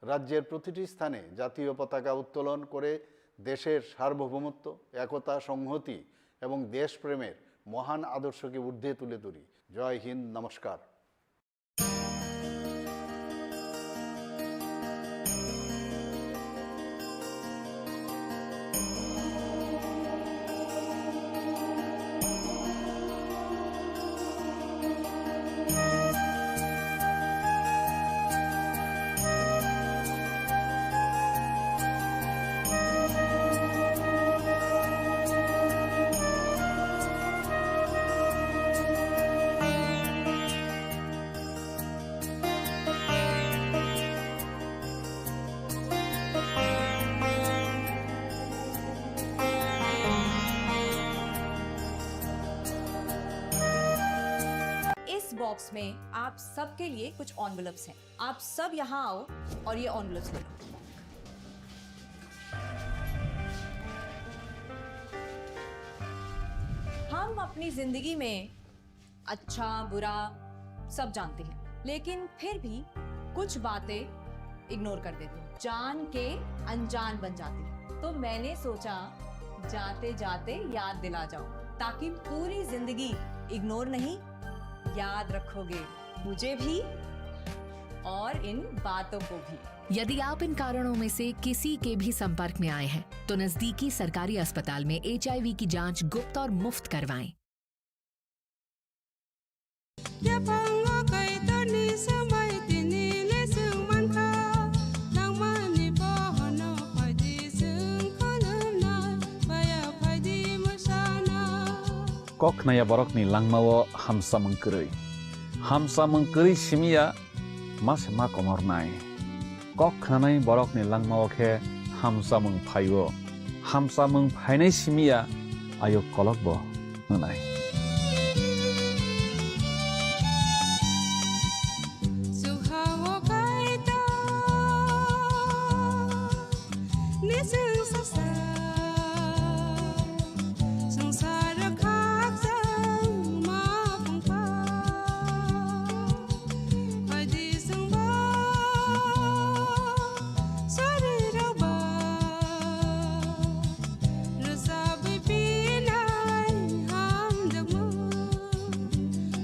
রাজ্যের প্রতিটি স্থানে জাতীয় পতাকা উত্তোলন করে দেশের সার্বভৌমত্ব, একতা, সংহতি এবং দেশপ্রেমের মহান আদর্শকে ঊর্ধ্বে তুলে ধরি। জয় হিন্দ, নমস্কার। बॉक्स में आप सबके लिए कुछ एनवेलप्स हैं। आप सब यहाँ आओ और ये एनवेलप्स ले लो। हम अपनी जिंदगी में अच्छा, बुरा सब जानते हैं, लेकिन फिर भी कुछ बातें इग्नोर कर देते हैं, जान के अनजान बन जाती है। तो मैंने सोचा, जाते जाते याद दिला जाओ, ताकि पूरी जिंदगी इग्नोर नहीं, याद रखोगे मुझे भी और इन बातों को भी। यदि आप इन कारणों में से किसी के भी संपर्क में आए हैं, तो नजदीकी सरकारी अस्पताल में एचआईवी की जांच गुप्त और मुफ्त करवाएं। Yaphango Kaitorni swmai tini le swng mankha, nangmani bohono phaidi swng khulumnai, baya phaidi mwsana. Kok khnaya borokni langmao hamsamung kwrwi. Hamsamung kwrwi simiya ma se ma komornai. Kok khnanai borokni langmao khe hamsamung phaio. Hamsamung phainai simiya ayuk kolokbo wngnai. Sukhao Kaitor nising sasa. Swngchar khakchangma phungkha, phaidi chwngbo sarirokba rwchabwi pinai hamjakmung,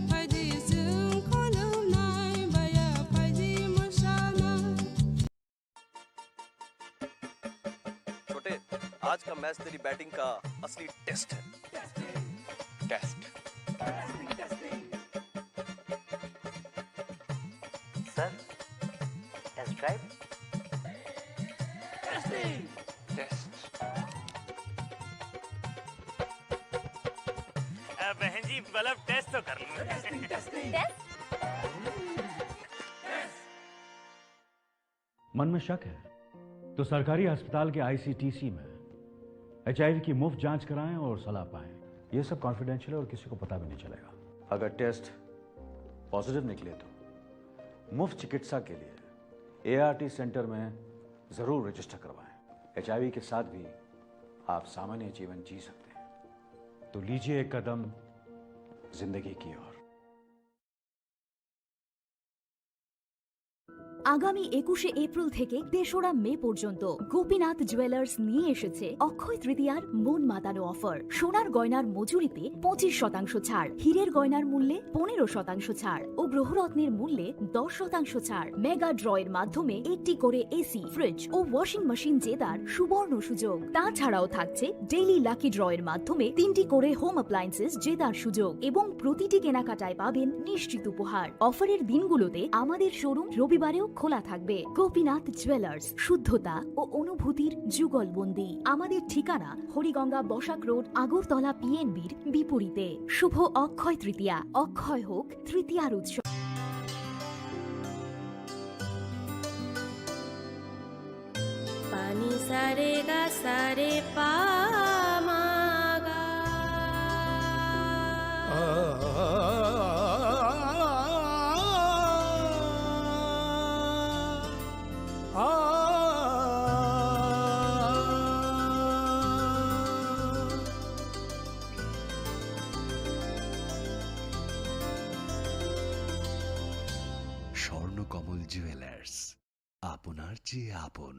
phaidi chwng khulumnai baya phaidi mwsana. छोटे, आज का मैच तेरी बैटिंग का असली test है। Test. Sir, test drive. Test. अ, बहन जी, मतलब टेस्ट तो कर लूँ। टेस्ट? मन में शक है तो सरकारी अस्पताल के आईसीटीसी में एचआईवी की मुफ्त जांच कराएं और सलाह पाएं। ये सब कॉन्फिडेंशियल है और किसी को पता भी नहीं चलेगा। अगर टेस्ट पॉजिटिव निकले तो मुफ्त चिकित्सा के लिए एआरटी सेंटर में जरूर रजिस्टर करवाएं। एचआईवी के साथ भी आप सामान्य जीवन जी सकते हैं। तो लीजिए एक कदम जिंदगी की ओर। আগামী একুশে এপ্রিল থেকে তেসরা মে পর্যন্ত গোপীনাথ জুয়েলার্স নিয়ে এসেছে অক্ষয় তৃতীয়ার মন মাতানো অফার। সোনার গয়নার মজুরিতে পঁচিশ শতাংশ ছাড়, হীরের গয়নার মূল্যে পনেরো শতাংশ ছাড় ও গ্রহরত্নের মূল্যে দশ শতাংশ ছাড়। মেগা ড্রয়ের মাধ্যমে একটি করে এসি, ফ্রিজ ও ওয়াশিং মেশিন জেতার সুবর্ণ সুযোগ। তাছাড়াও থাকছে ডেইলি লাকি ড্রয়ের মাধ্যমে তিনটি করে হোম অ্যাপ্লায়েন্সেস জেতার সুযোগ এবং প্রতিটি কেনাকাটায় পাবেন নিশ্চিত উপহার। অফারের দিনগুলোতে আমাদের শোরুম রবিবারেও খোলা থাকবে। গোপীনাথ জুয়েলার্স, শুদ্ধতা ও অনুভূতির যুগলবন্দি। আমাদের ঠিকানা হরিগঙ্গা বসাক রোড, আগরতলা পিএনবির বিপরীতে। শুভ অক্ষয় তৃতীয়া, অক্ষয় হোক তৃতীয়ার উৎসব। Pani sare ga sare pa ma ga. Swarnakamal jewellers, আপনার চেয়ে আপন।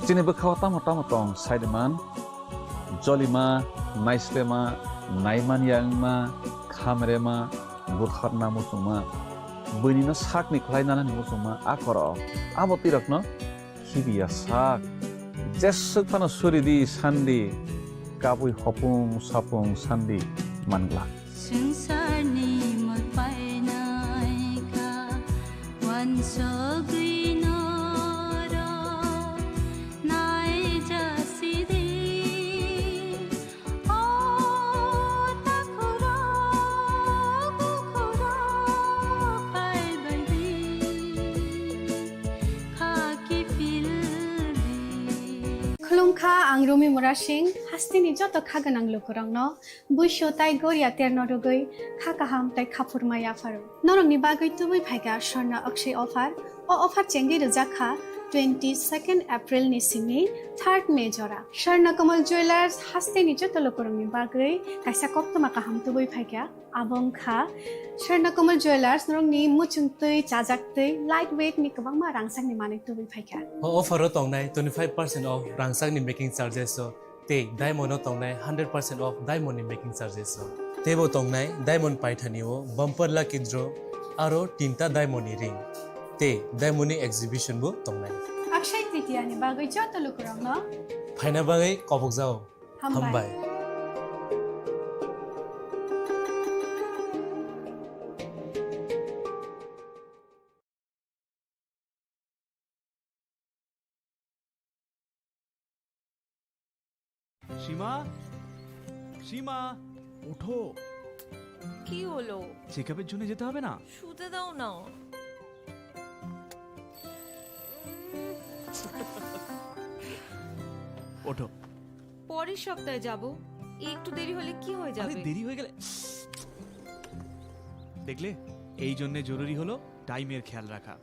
Chini bwkhao tamo tamo tong saiman, jolima, naislema, naimanya wngma, khamrema, butharna muchungma, buinino sakni khlai nanani muchungma, a koro abo twirakno khibiya sak. Jeswk phano suri di, san di, kabui hopung sapung san di man glak. Swngcharni mol painai kha, uansugwi norok naijasidi. O takhurok, bukhurok, Kha ang Rumi Murasing, hasteni joto kha gwnang lukurokno buisu tai goria terno rwgwi kha kaham tai khaphurma yapharo. Norokni bagwi tubui phaikha Swarna Akshay offer. O offer chengwi rwjak kha twenty second April ni simi third May jora. Swarna Kamal Jewellers hasteni joto lukurokni bagwi kaisa koktwma kaham tubui phaikha. Abo wngkha Swarna Kamal Jewellers, norokni muchungtwi, chajaktwi, light weight ni kwbangma rangchakni manwi tubui phaikha. O offer o tongnai twenty five percent off rangchakni making charges o, tei diamond o tongnai hundred percent off diamond ni making charges o. Teibo tongnai diamond paithani o bumper lucky draw aro tinta diamond ni ring, tei diamond ni exhibition bo tongnai. Akshay Tritiya ni bagwi joto lukurokno phaina bagwi kobokjao. Hambai. Hambai. সীমা, সীমা, ওঠো। কি হলো? চেকআপের জন্য যেতে হবে না? শুতে দাও না। ওঠো। পরের সপ্তাহে যাব। একটু দেরি হলে কি হয়ে আরে, যাবে? দেরি হয়ে গেলে দেখলে, এই জন্যে জরুরি হলো টাইমের খেয়াল রাখা।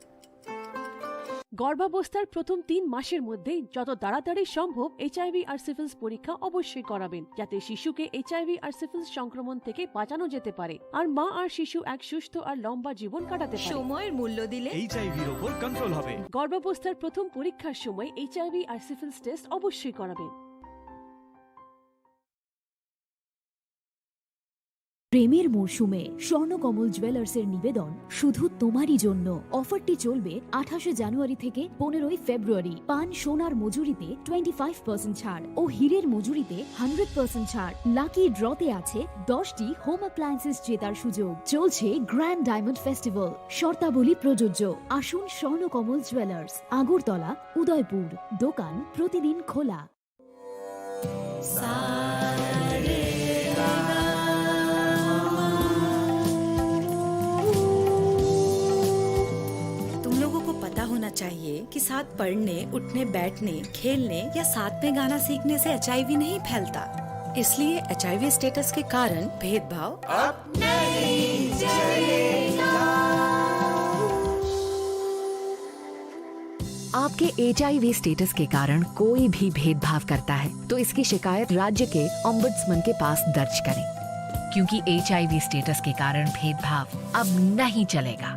গর্ভাবস্থার প্রথম তিন মাসের মধ্যেই যত তাড়াতাড়ি সম্ভব এইচআইভি আর সিফিলিস পরীক্ষা অবশ্যই করাবেন, যাতে শিশুকে এইচআইভি আর সিফিলিস সংক্রমণ থেকে বাঁচানো যেতে পারে আর মা আর শিশু এক সুস্থ আর লম্বা জীবন কাটাতে পারে। সময়ের মূল্য দিলে এইচআইভির ওপর কন্ট্রোল হবে। গর্ভাবস্থার প্রথম পরীক্ষার সময় এইচআইভি আর সিফিলিস টেস্ট অবশ্যই করাবেন। প্রেমের মৌসুমে স্বর্ণকমল জুয়েলার্সের নিবেদন শুধু তোমারই জন্য। অফারটি চলবে আঠাশে জানুয়ারি থেকে পনেরোই ফেব্রুয়ারি। পান সোনার মজুরিতে টোয়েন্টি ফাইভ পার্সেন্ট ছাড় ও হীরের মজুরিতে হান্ড্রেড পার্সেন্ট ছাড়। লাকি ড্রতে আছে দশটি হোম অ্যাপ্লায়েন্সেস জেতার সুযোগ। চলছে গ্র্যান্ড ডায়মন্ড ফেস্টিভ্যাল, শর্তাবলী প্রযোজ্য। আসুন স্বর্ণকমল জুয়েলার্স, আগরতলা, উদয়পুর। দোকান প্রতিদিন খোলা। तुम लोगों को पता होना चाहिए कि साथ पढ़ने, उठने, बैठने, खेलने या साथ में गाना सीखने से एचआईवी नहीं फैलता। इसलिए एचआईवी स्टेटस के कारण भेदभाव अब नहीं चलेगा। आपके एचआईवी स्टेटस के कारण कोई भी भेदभाव करता है, तो इसकी शिकायत राज्य के ओम्बड्समैन के पास दर्ज करें, क्योंकि एचआईवी स्टेटस के कारण भेदभाव अब नहीं चलेगा।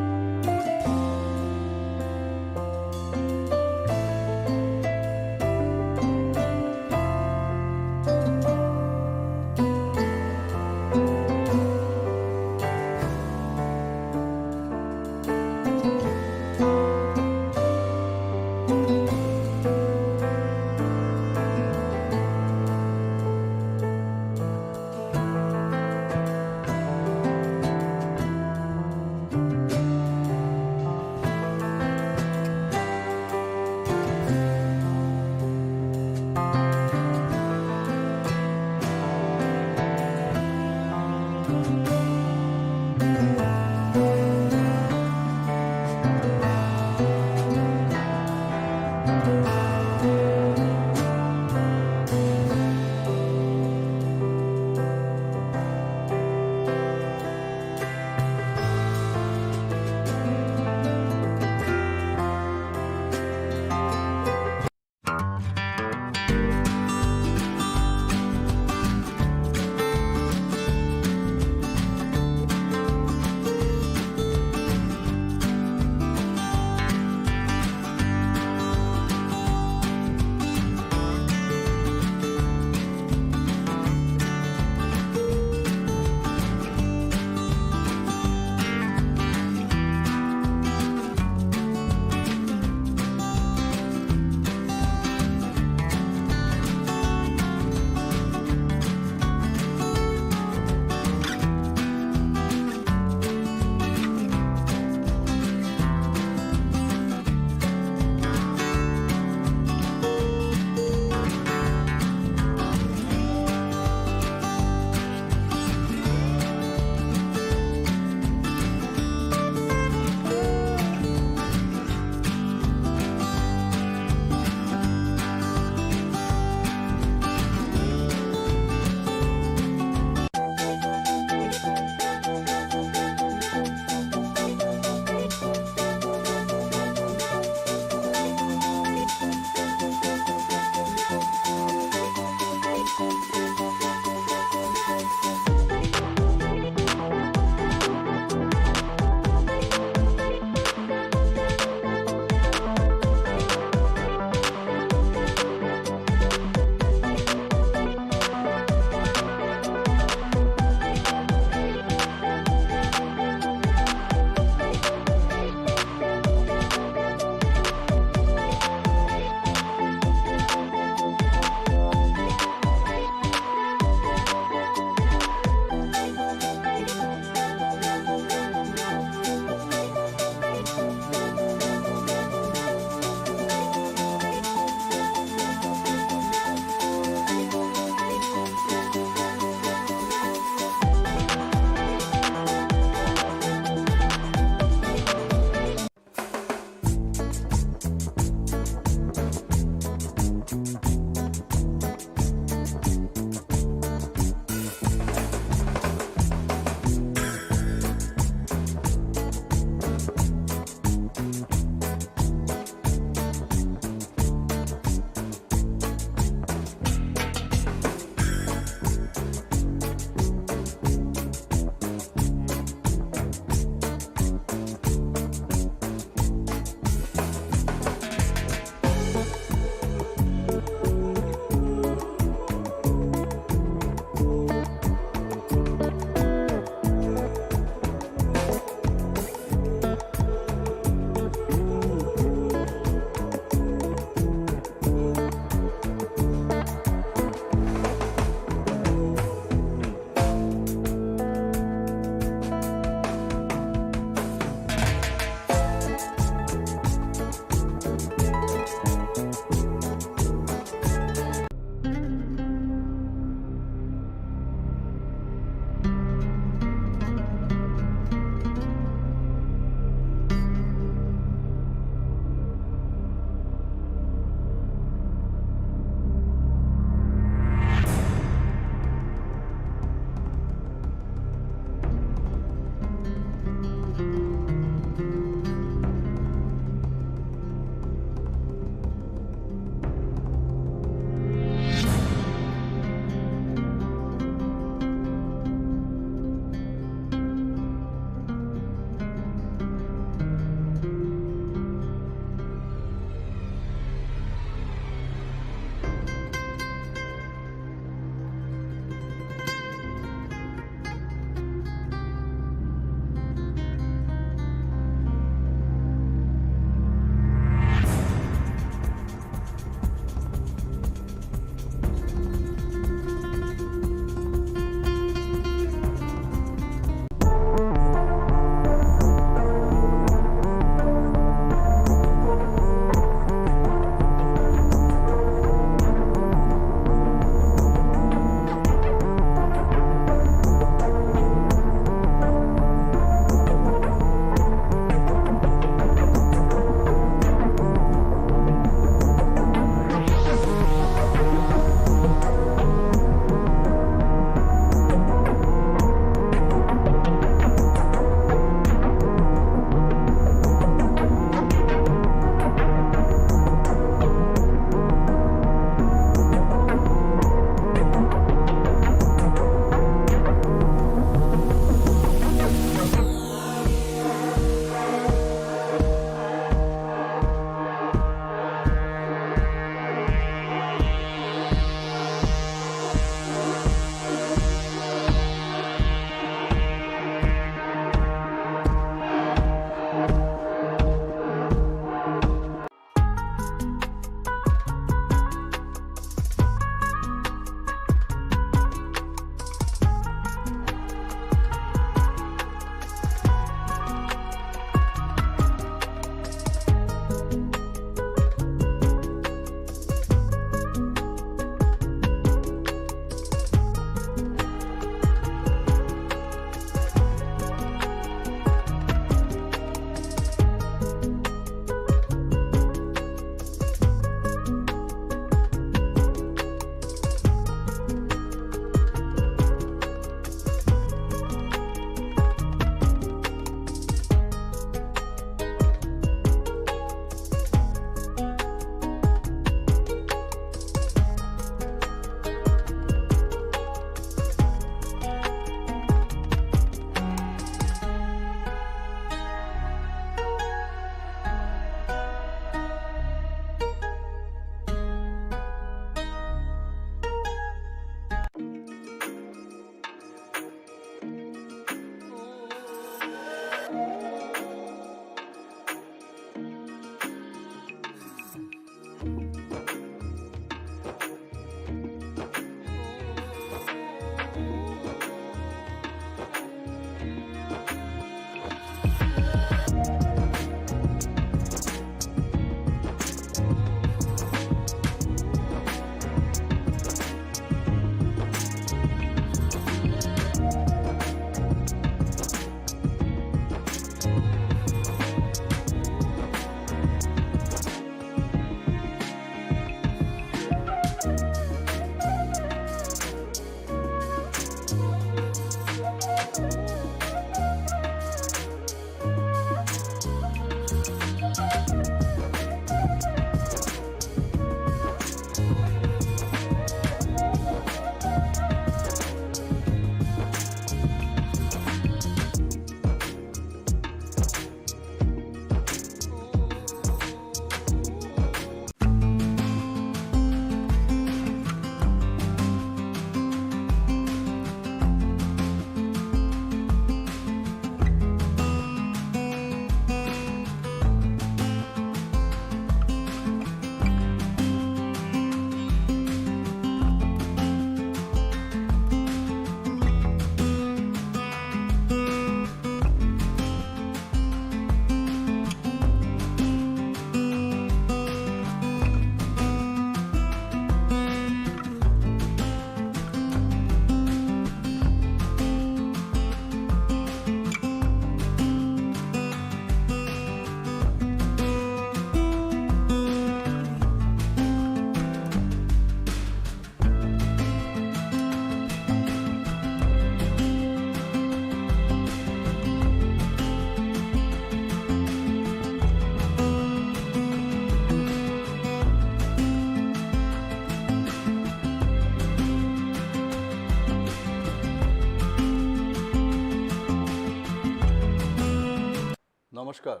নমস্কার।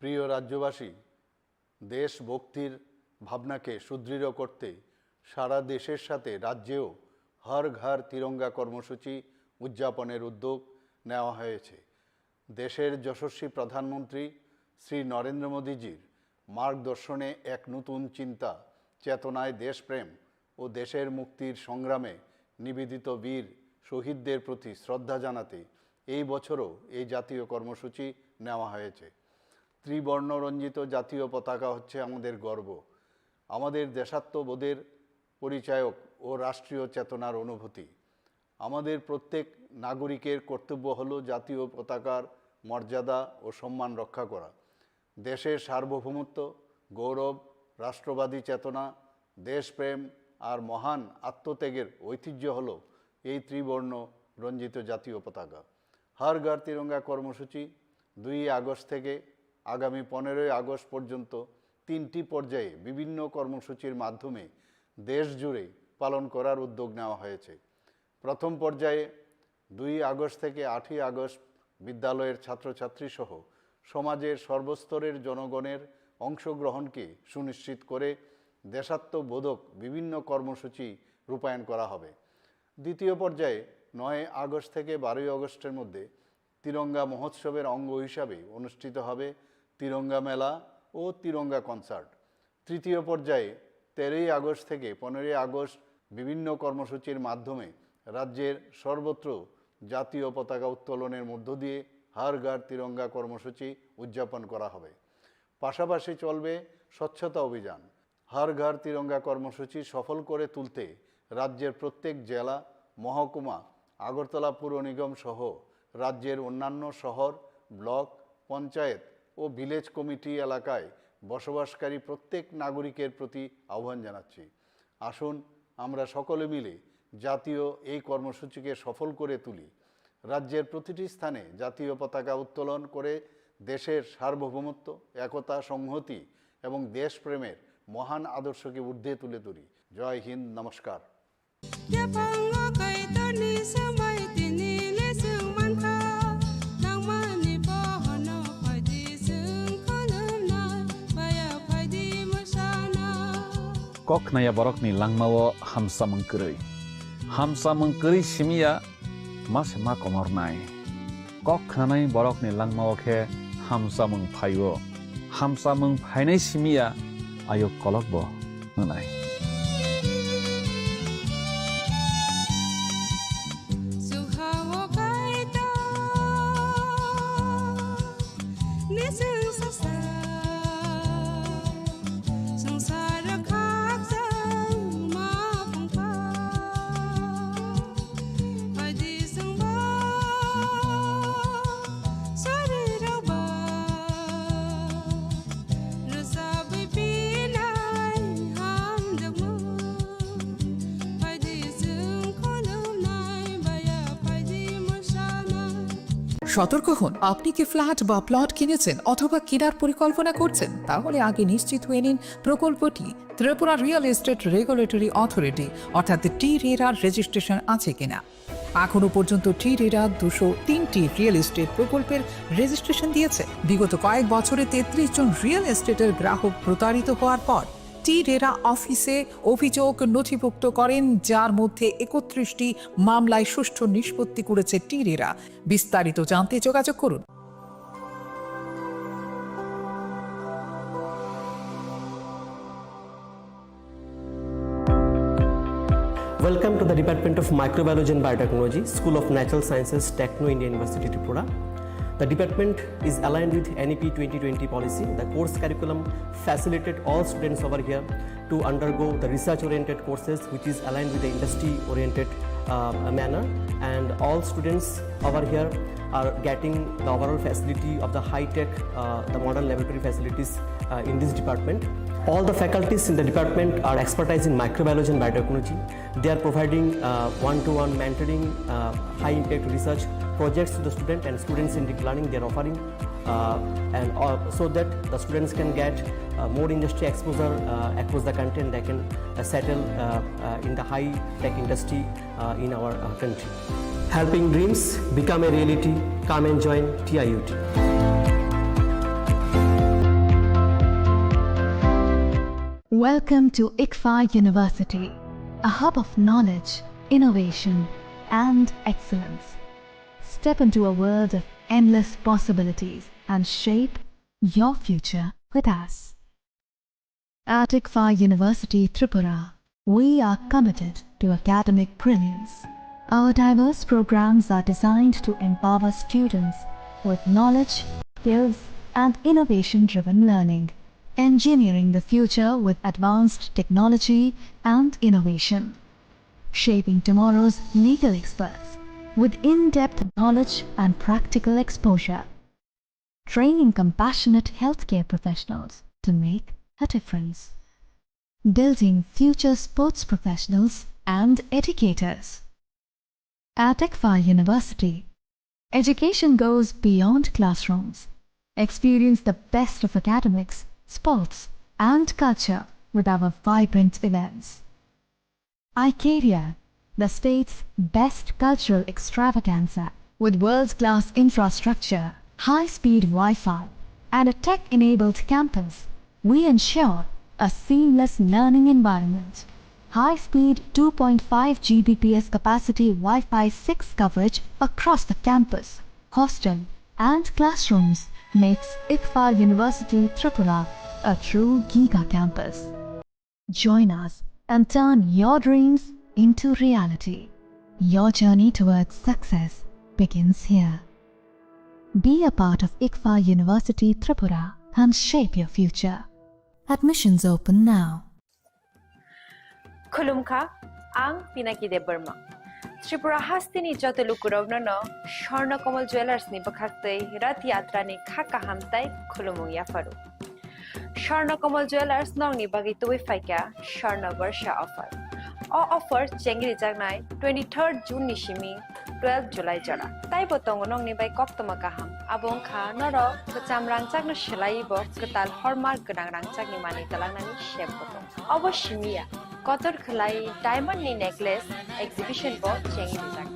প্রিয় রাজ্যবাসী, দেশভক্তির ভাবনাকে সুদৃঢ় করতে সারা দেশের সাথে রাজ্যেও হর ঘর তিরঙ্গা কর্মসূচি উদযাপনের উদ্যোগ নেওয়া হয়েছে। দেশের যশস্বী প্রধানমন্ত্রী শ্রী নরেন্দ্র মোদীজির মার্গদর্শনে এক নতুন চিন্তা, চেতনায় দেশপ্রেম ও দেশের মুক্তির সংগ্রামে নিবেদিত বীর শহীদদের প্রতি শ্রদ্ধা জানাতে এই বছরও এই জাতীয় কর্মসূচি নেওয়া হয়েছে। ত্রিবর্ণ রঞ্জিত জাতীয় পতাকা হচ্ছে আমাদের গর্ব, আমাদের দেশাত্মবোধের পরিচায়ক ও রাষ্ট্রীয় চেতনার অনুভূতি। আমাদের প্রত্যেক নাগরিকের কর্তব্য হলো জাতীয় পতাকার মর্যাদা ও সম্মান রক্ষা করা। দেশের সার্বভৌমত্ব, গৌরব, রাষ্ট্রবাদী চেতনা, দেশপ্রেম আর মহান আত্মত্যাগের ঐতিহ্য হলো এই ত্রিবর্ণ রঞ্জিত জাতীয় পতাকা। হর ঘর তিরঙ্গা কর্মসূচি দুই আগস্ট থেকে আগামী পনেরোই আগস্ট পর্যন্ত তিনটি পর্যায়ে বিভিন্ন কর্মসূচির মাধ্যমে দেশ জুড়ে পালন করার উদ্যোগ নেওয়া হয়েছে। প্রথম পর্যায়ে দুই আগস্ট থেকে আটই আগস্ট বিদ্যালয়ের ছাত্রছাত্রী সহ সমাজের সর্বস্তরের জনগণের অংশগ্রহণকে সুনিশ্চিত করে দেশাত্মবোধক বিভিন্ন কর্মসূচি রূপায়ণ করা হবে। দ্বিতীয় পর্যায়ে নয় আগস্ট থেকে বারোই আগস্টের মধ্যে তিরঙ্গা মহোৎসবের অঙ্গ হিসাবে অনুষ্ঠিত হবে তিরঙ্গা মেলা ও তিরঙ্গা কনসার্ট। তৃতীয় পর্যায়ে তেরোই আগস্ট থেকে পনেরোই আগস্ট বিভিন্ন কর্মসূচির মাধ্যমে রাজ্যের সর্বত্র জাতীয় পতাকা উত্তোলনের মধ্য দিয়ে হর ঘর তিরঙ্গা কর্মসূচি উদযাপন করা হবে। পাশাপাশি চলবে স্বচ্ছতা অভিযান। হর ঘর তিরঙ্গা কর্মসূচি সফল করে তুলতে রাজ্যের প্রত্যেক জেলা, মহকুমা, আগরতলা পুর নিগম সহ রাজ্যের অন্যান্য শহর, ব্লক, পঞ্চায়েত ও ভিলেজ কমিটি এলাকায় বসবাসকারী প্রত্যেক নাগরিকের প্রতি আহ্বান জানাচ্ছি। আসুন আমরা সকলে মিলে জাতীয় এই কর্মসূচিকে সফল করে তুলি। রাজ্যের প্রতিটি স্থানে জাতীয় পতাকা উত্তোলন করে দেশের সার্বভৌমত্ব, একতা, সংহতি এবং দেশপ্রেমের মহান আদর্শকে ঊর্ধ্বে তুলে ধরি। জয় হিন্দ, নমস্কার। Yaphango Kaitorni swmai tini le swng mankha, nangmani bohono phaidi swng khulumnai, baya phaidi mwsana. Kok khnaya borokni langmao hamsamung kwrwi. Hamsamung kwrwi simiya ma se ma komornai. Kok khnanai borokni langmao khe hamsamung phaio. Hamsamung phainai simiya ayuk kolokbo wngnai. সতর্ক হন, আপনি কি ফ্ল্যাট বা প্লট কিনেছেন অথবা কেনার পরিকল্পনা করছেন? তাহলে আগে নিশ্চিত হয়ে নিন প্রকল্পটি Tripura real estate regulatory authority অর্থাৎ টি রেরার রেজিস্ট্রেশন আছে কিনা। এখনো পর্যন্ত টি রেরা দুশো তিনটি রিয়েল এস্টেট প্রকল্পের রেজিস্ট্রেশন দিয়েছে। বিগত কয়েক বছরে তেত্রিশ জন রিয়েল এস্টেটের গ্রাহক প্রতারিত হওয়ার পর টি রেরা অফিসে অভিযোগ নথিভুক্ত করেন, যার মধ্যে একত্রিশটি মামলায় সুষ্ঠু নিষ্পত্তি করেছে টি রেরা। বিস্তারিত জানতে যোগাযোগ করুন। Welcome to the Department of Microbiology and Biotechnology, School of Natural Sciences, Techno India University, Tripura. The department is aligned with N E P twenty twenty policy. The course curriculum facilitated all students over here to undergo the research-oriented courses, which is aligned with the industry-oriented, uh, manner. And all students over here are getting the overall facility of the high-tech, uh, the modern laboratory facilities, uh, in this department. All the faculties in the department are expertise in microbiology and biotechnology. They are providing, uh, one-to-one mentoring, uh, high-impact research projects to the student and students-centric learning they are offering, uh, and, uh, so that the students can get, uh, more industry exposure, uh, across the country, and they can, uh, settle, uh, uh, in the high-tech industry, uh, in our, uh, country. Helping dreams become a reality. Come and join T I U T. Welcome to ICFAI University, a hub of knowledge, innovation, and excellence. Step into a world of endless possibilities and shape your future with us. At ICFAI University Tripura, we are committed to academic brilliance. Our diverse programs are designed to empower students with knowledge, skills, and innovation-driven learning, engineering the future with advanced technology and innovation, shaping tomorrow's legal experts with in-depth knowledge and practical exposure, training compassionate healthcare professionals to make a difference, building future sports professionals and educators. At ICFAI University, education goes beyond classrooms. Experience the best of academics, sports, and culture with our vibrant events. iCareer, the state's best cultural extravaganza, with world-class infrastructure, high-speed Wi-Fi, and a tech-enabled campus, we ensure a seamless learning environment. High-speed two point five G B P S capacity Wi-Fi six coverage across the campus, hostel, and classrooms makes ICFAI University Tripura a true giga campus. Join us and turn your dreams into reality. Your journey towards success begins here. Be a part of ICFAI University Tripura and shape your future. Admissions open now. Khulumkha, ang Pinaki Debbarma. Tripura hasteni joto lukurokno no Swarna Kamal Jewellers ni bwkhaktwi Rath Yatra ni kha kaham tai khulumung yapharu. Swarna Kamal Jewellers nokni bagwi tubui phaikha Swarna Barsha offer. O offer chengri jaknai twenty-third June ni simi twelve July jora. Taibo tongo nokni bai koktwma kaham. Abo wngkha norok kwcham rangchakno swlaiwi bo kwtal hallmark gwnang rangchakni manwi twlangnani sep bo tongo. Obo simi ya, kotor khwlai diamond ni necklace exhibition bo chengri rijak.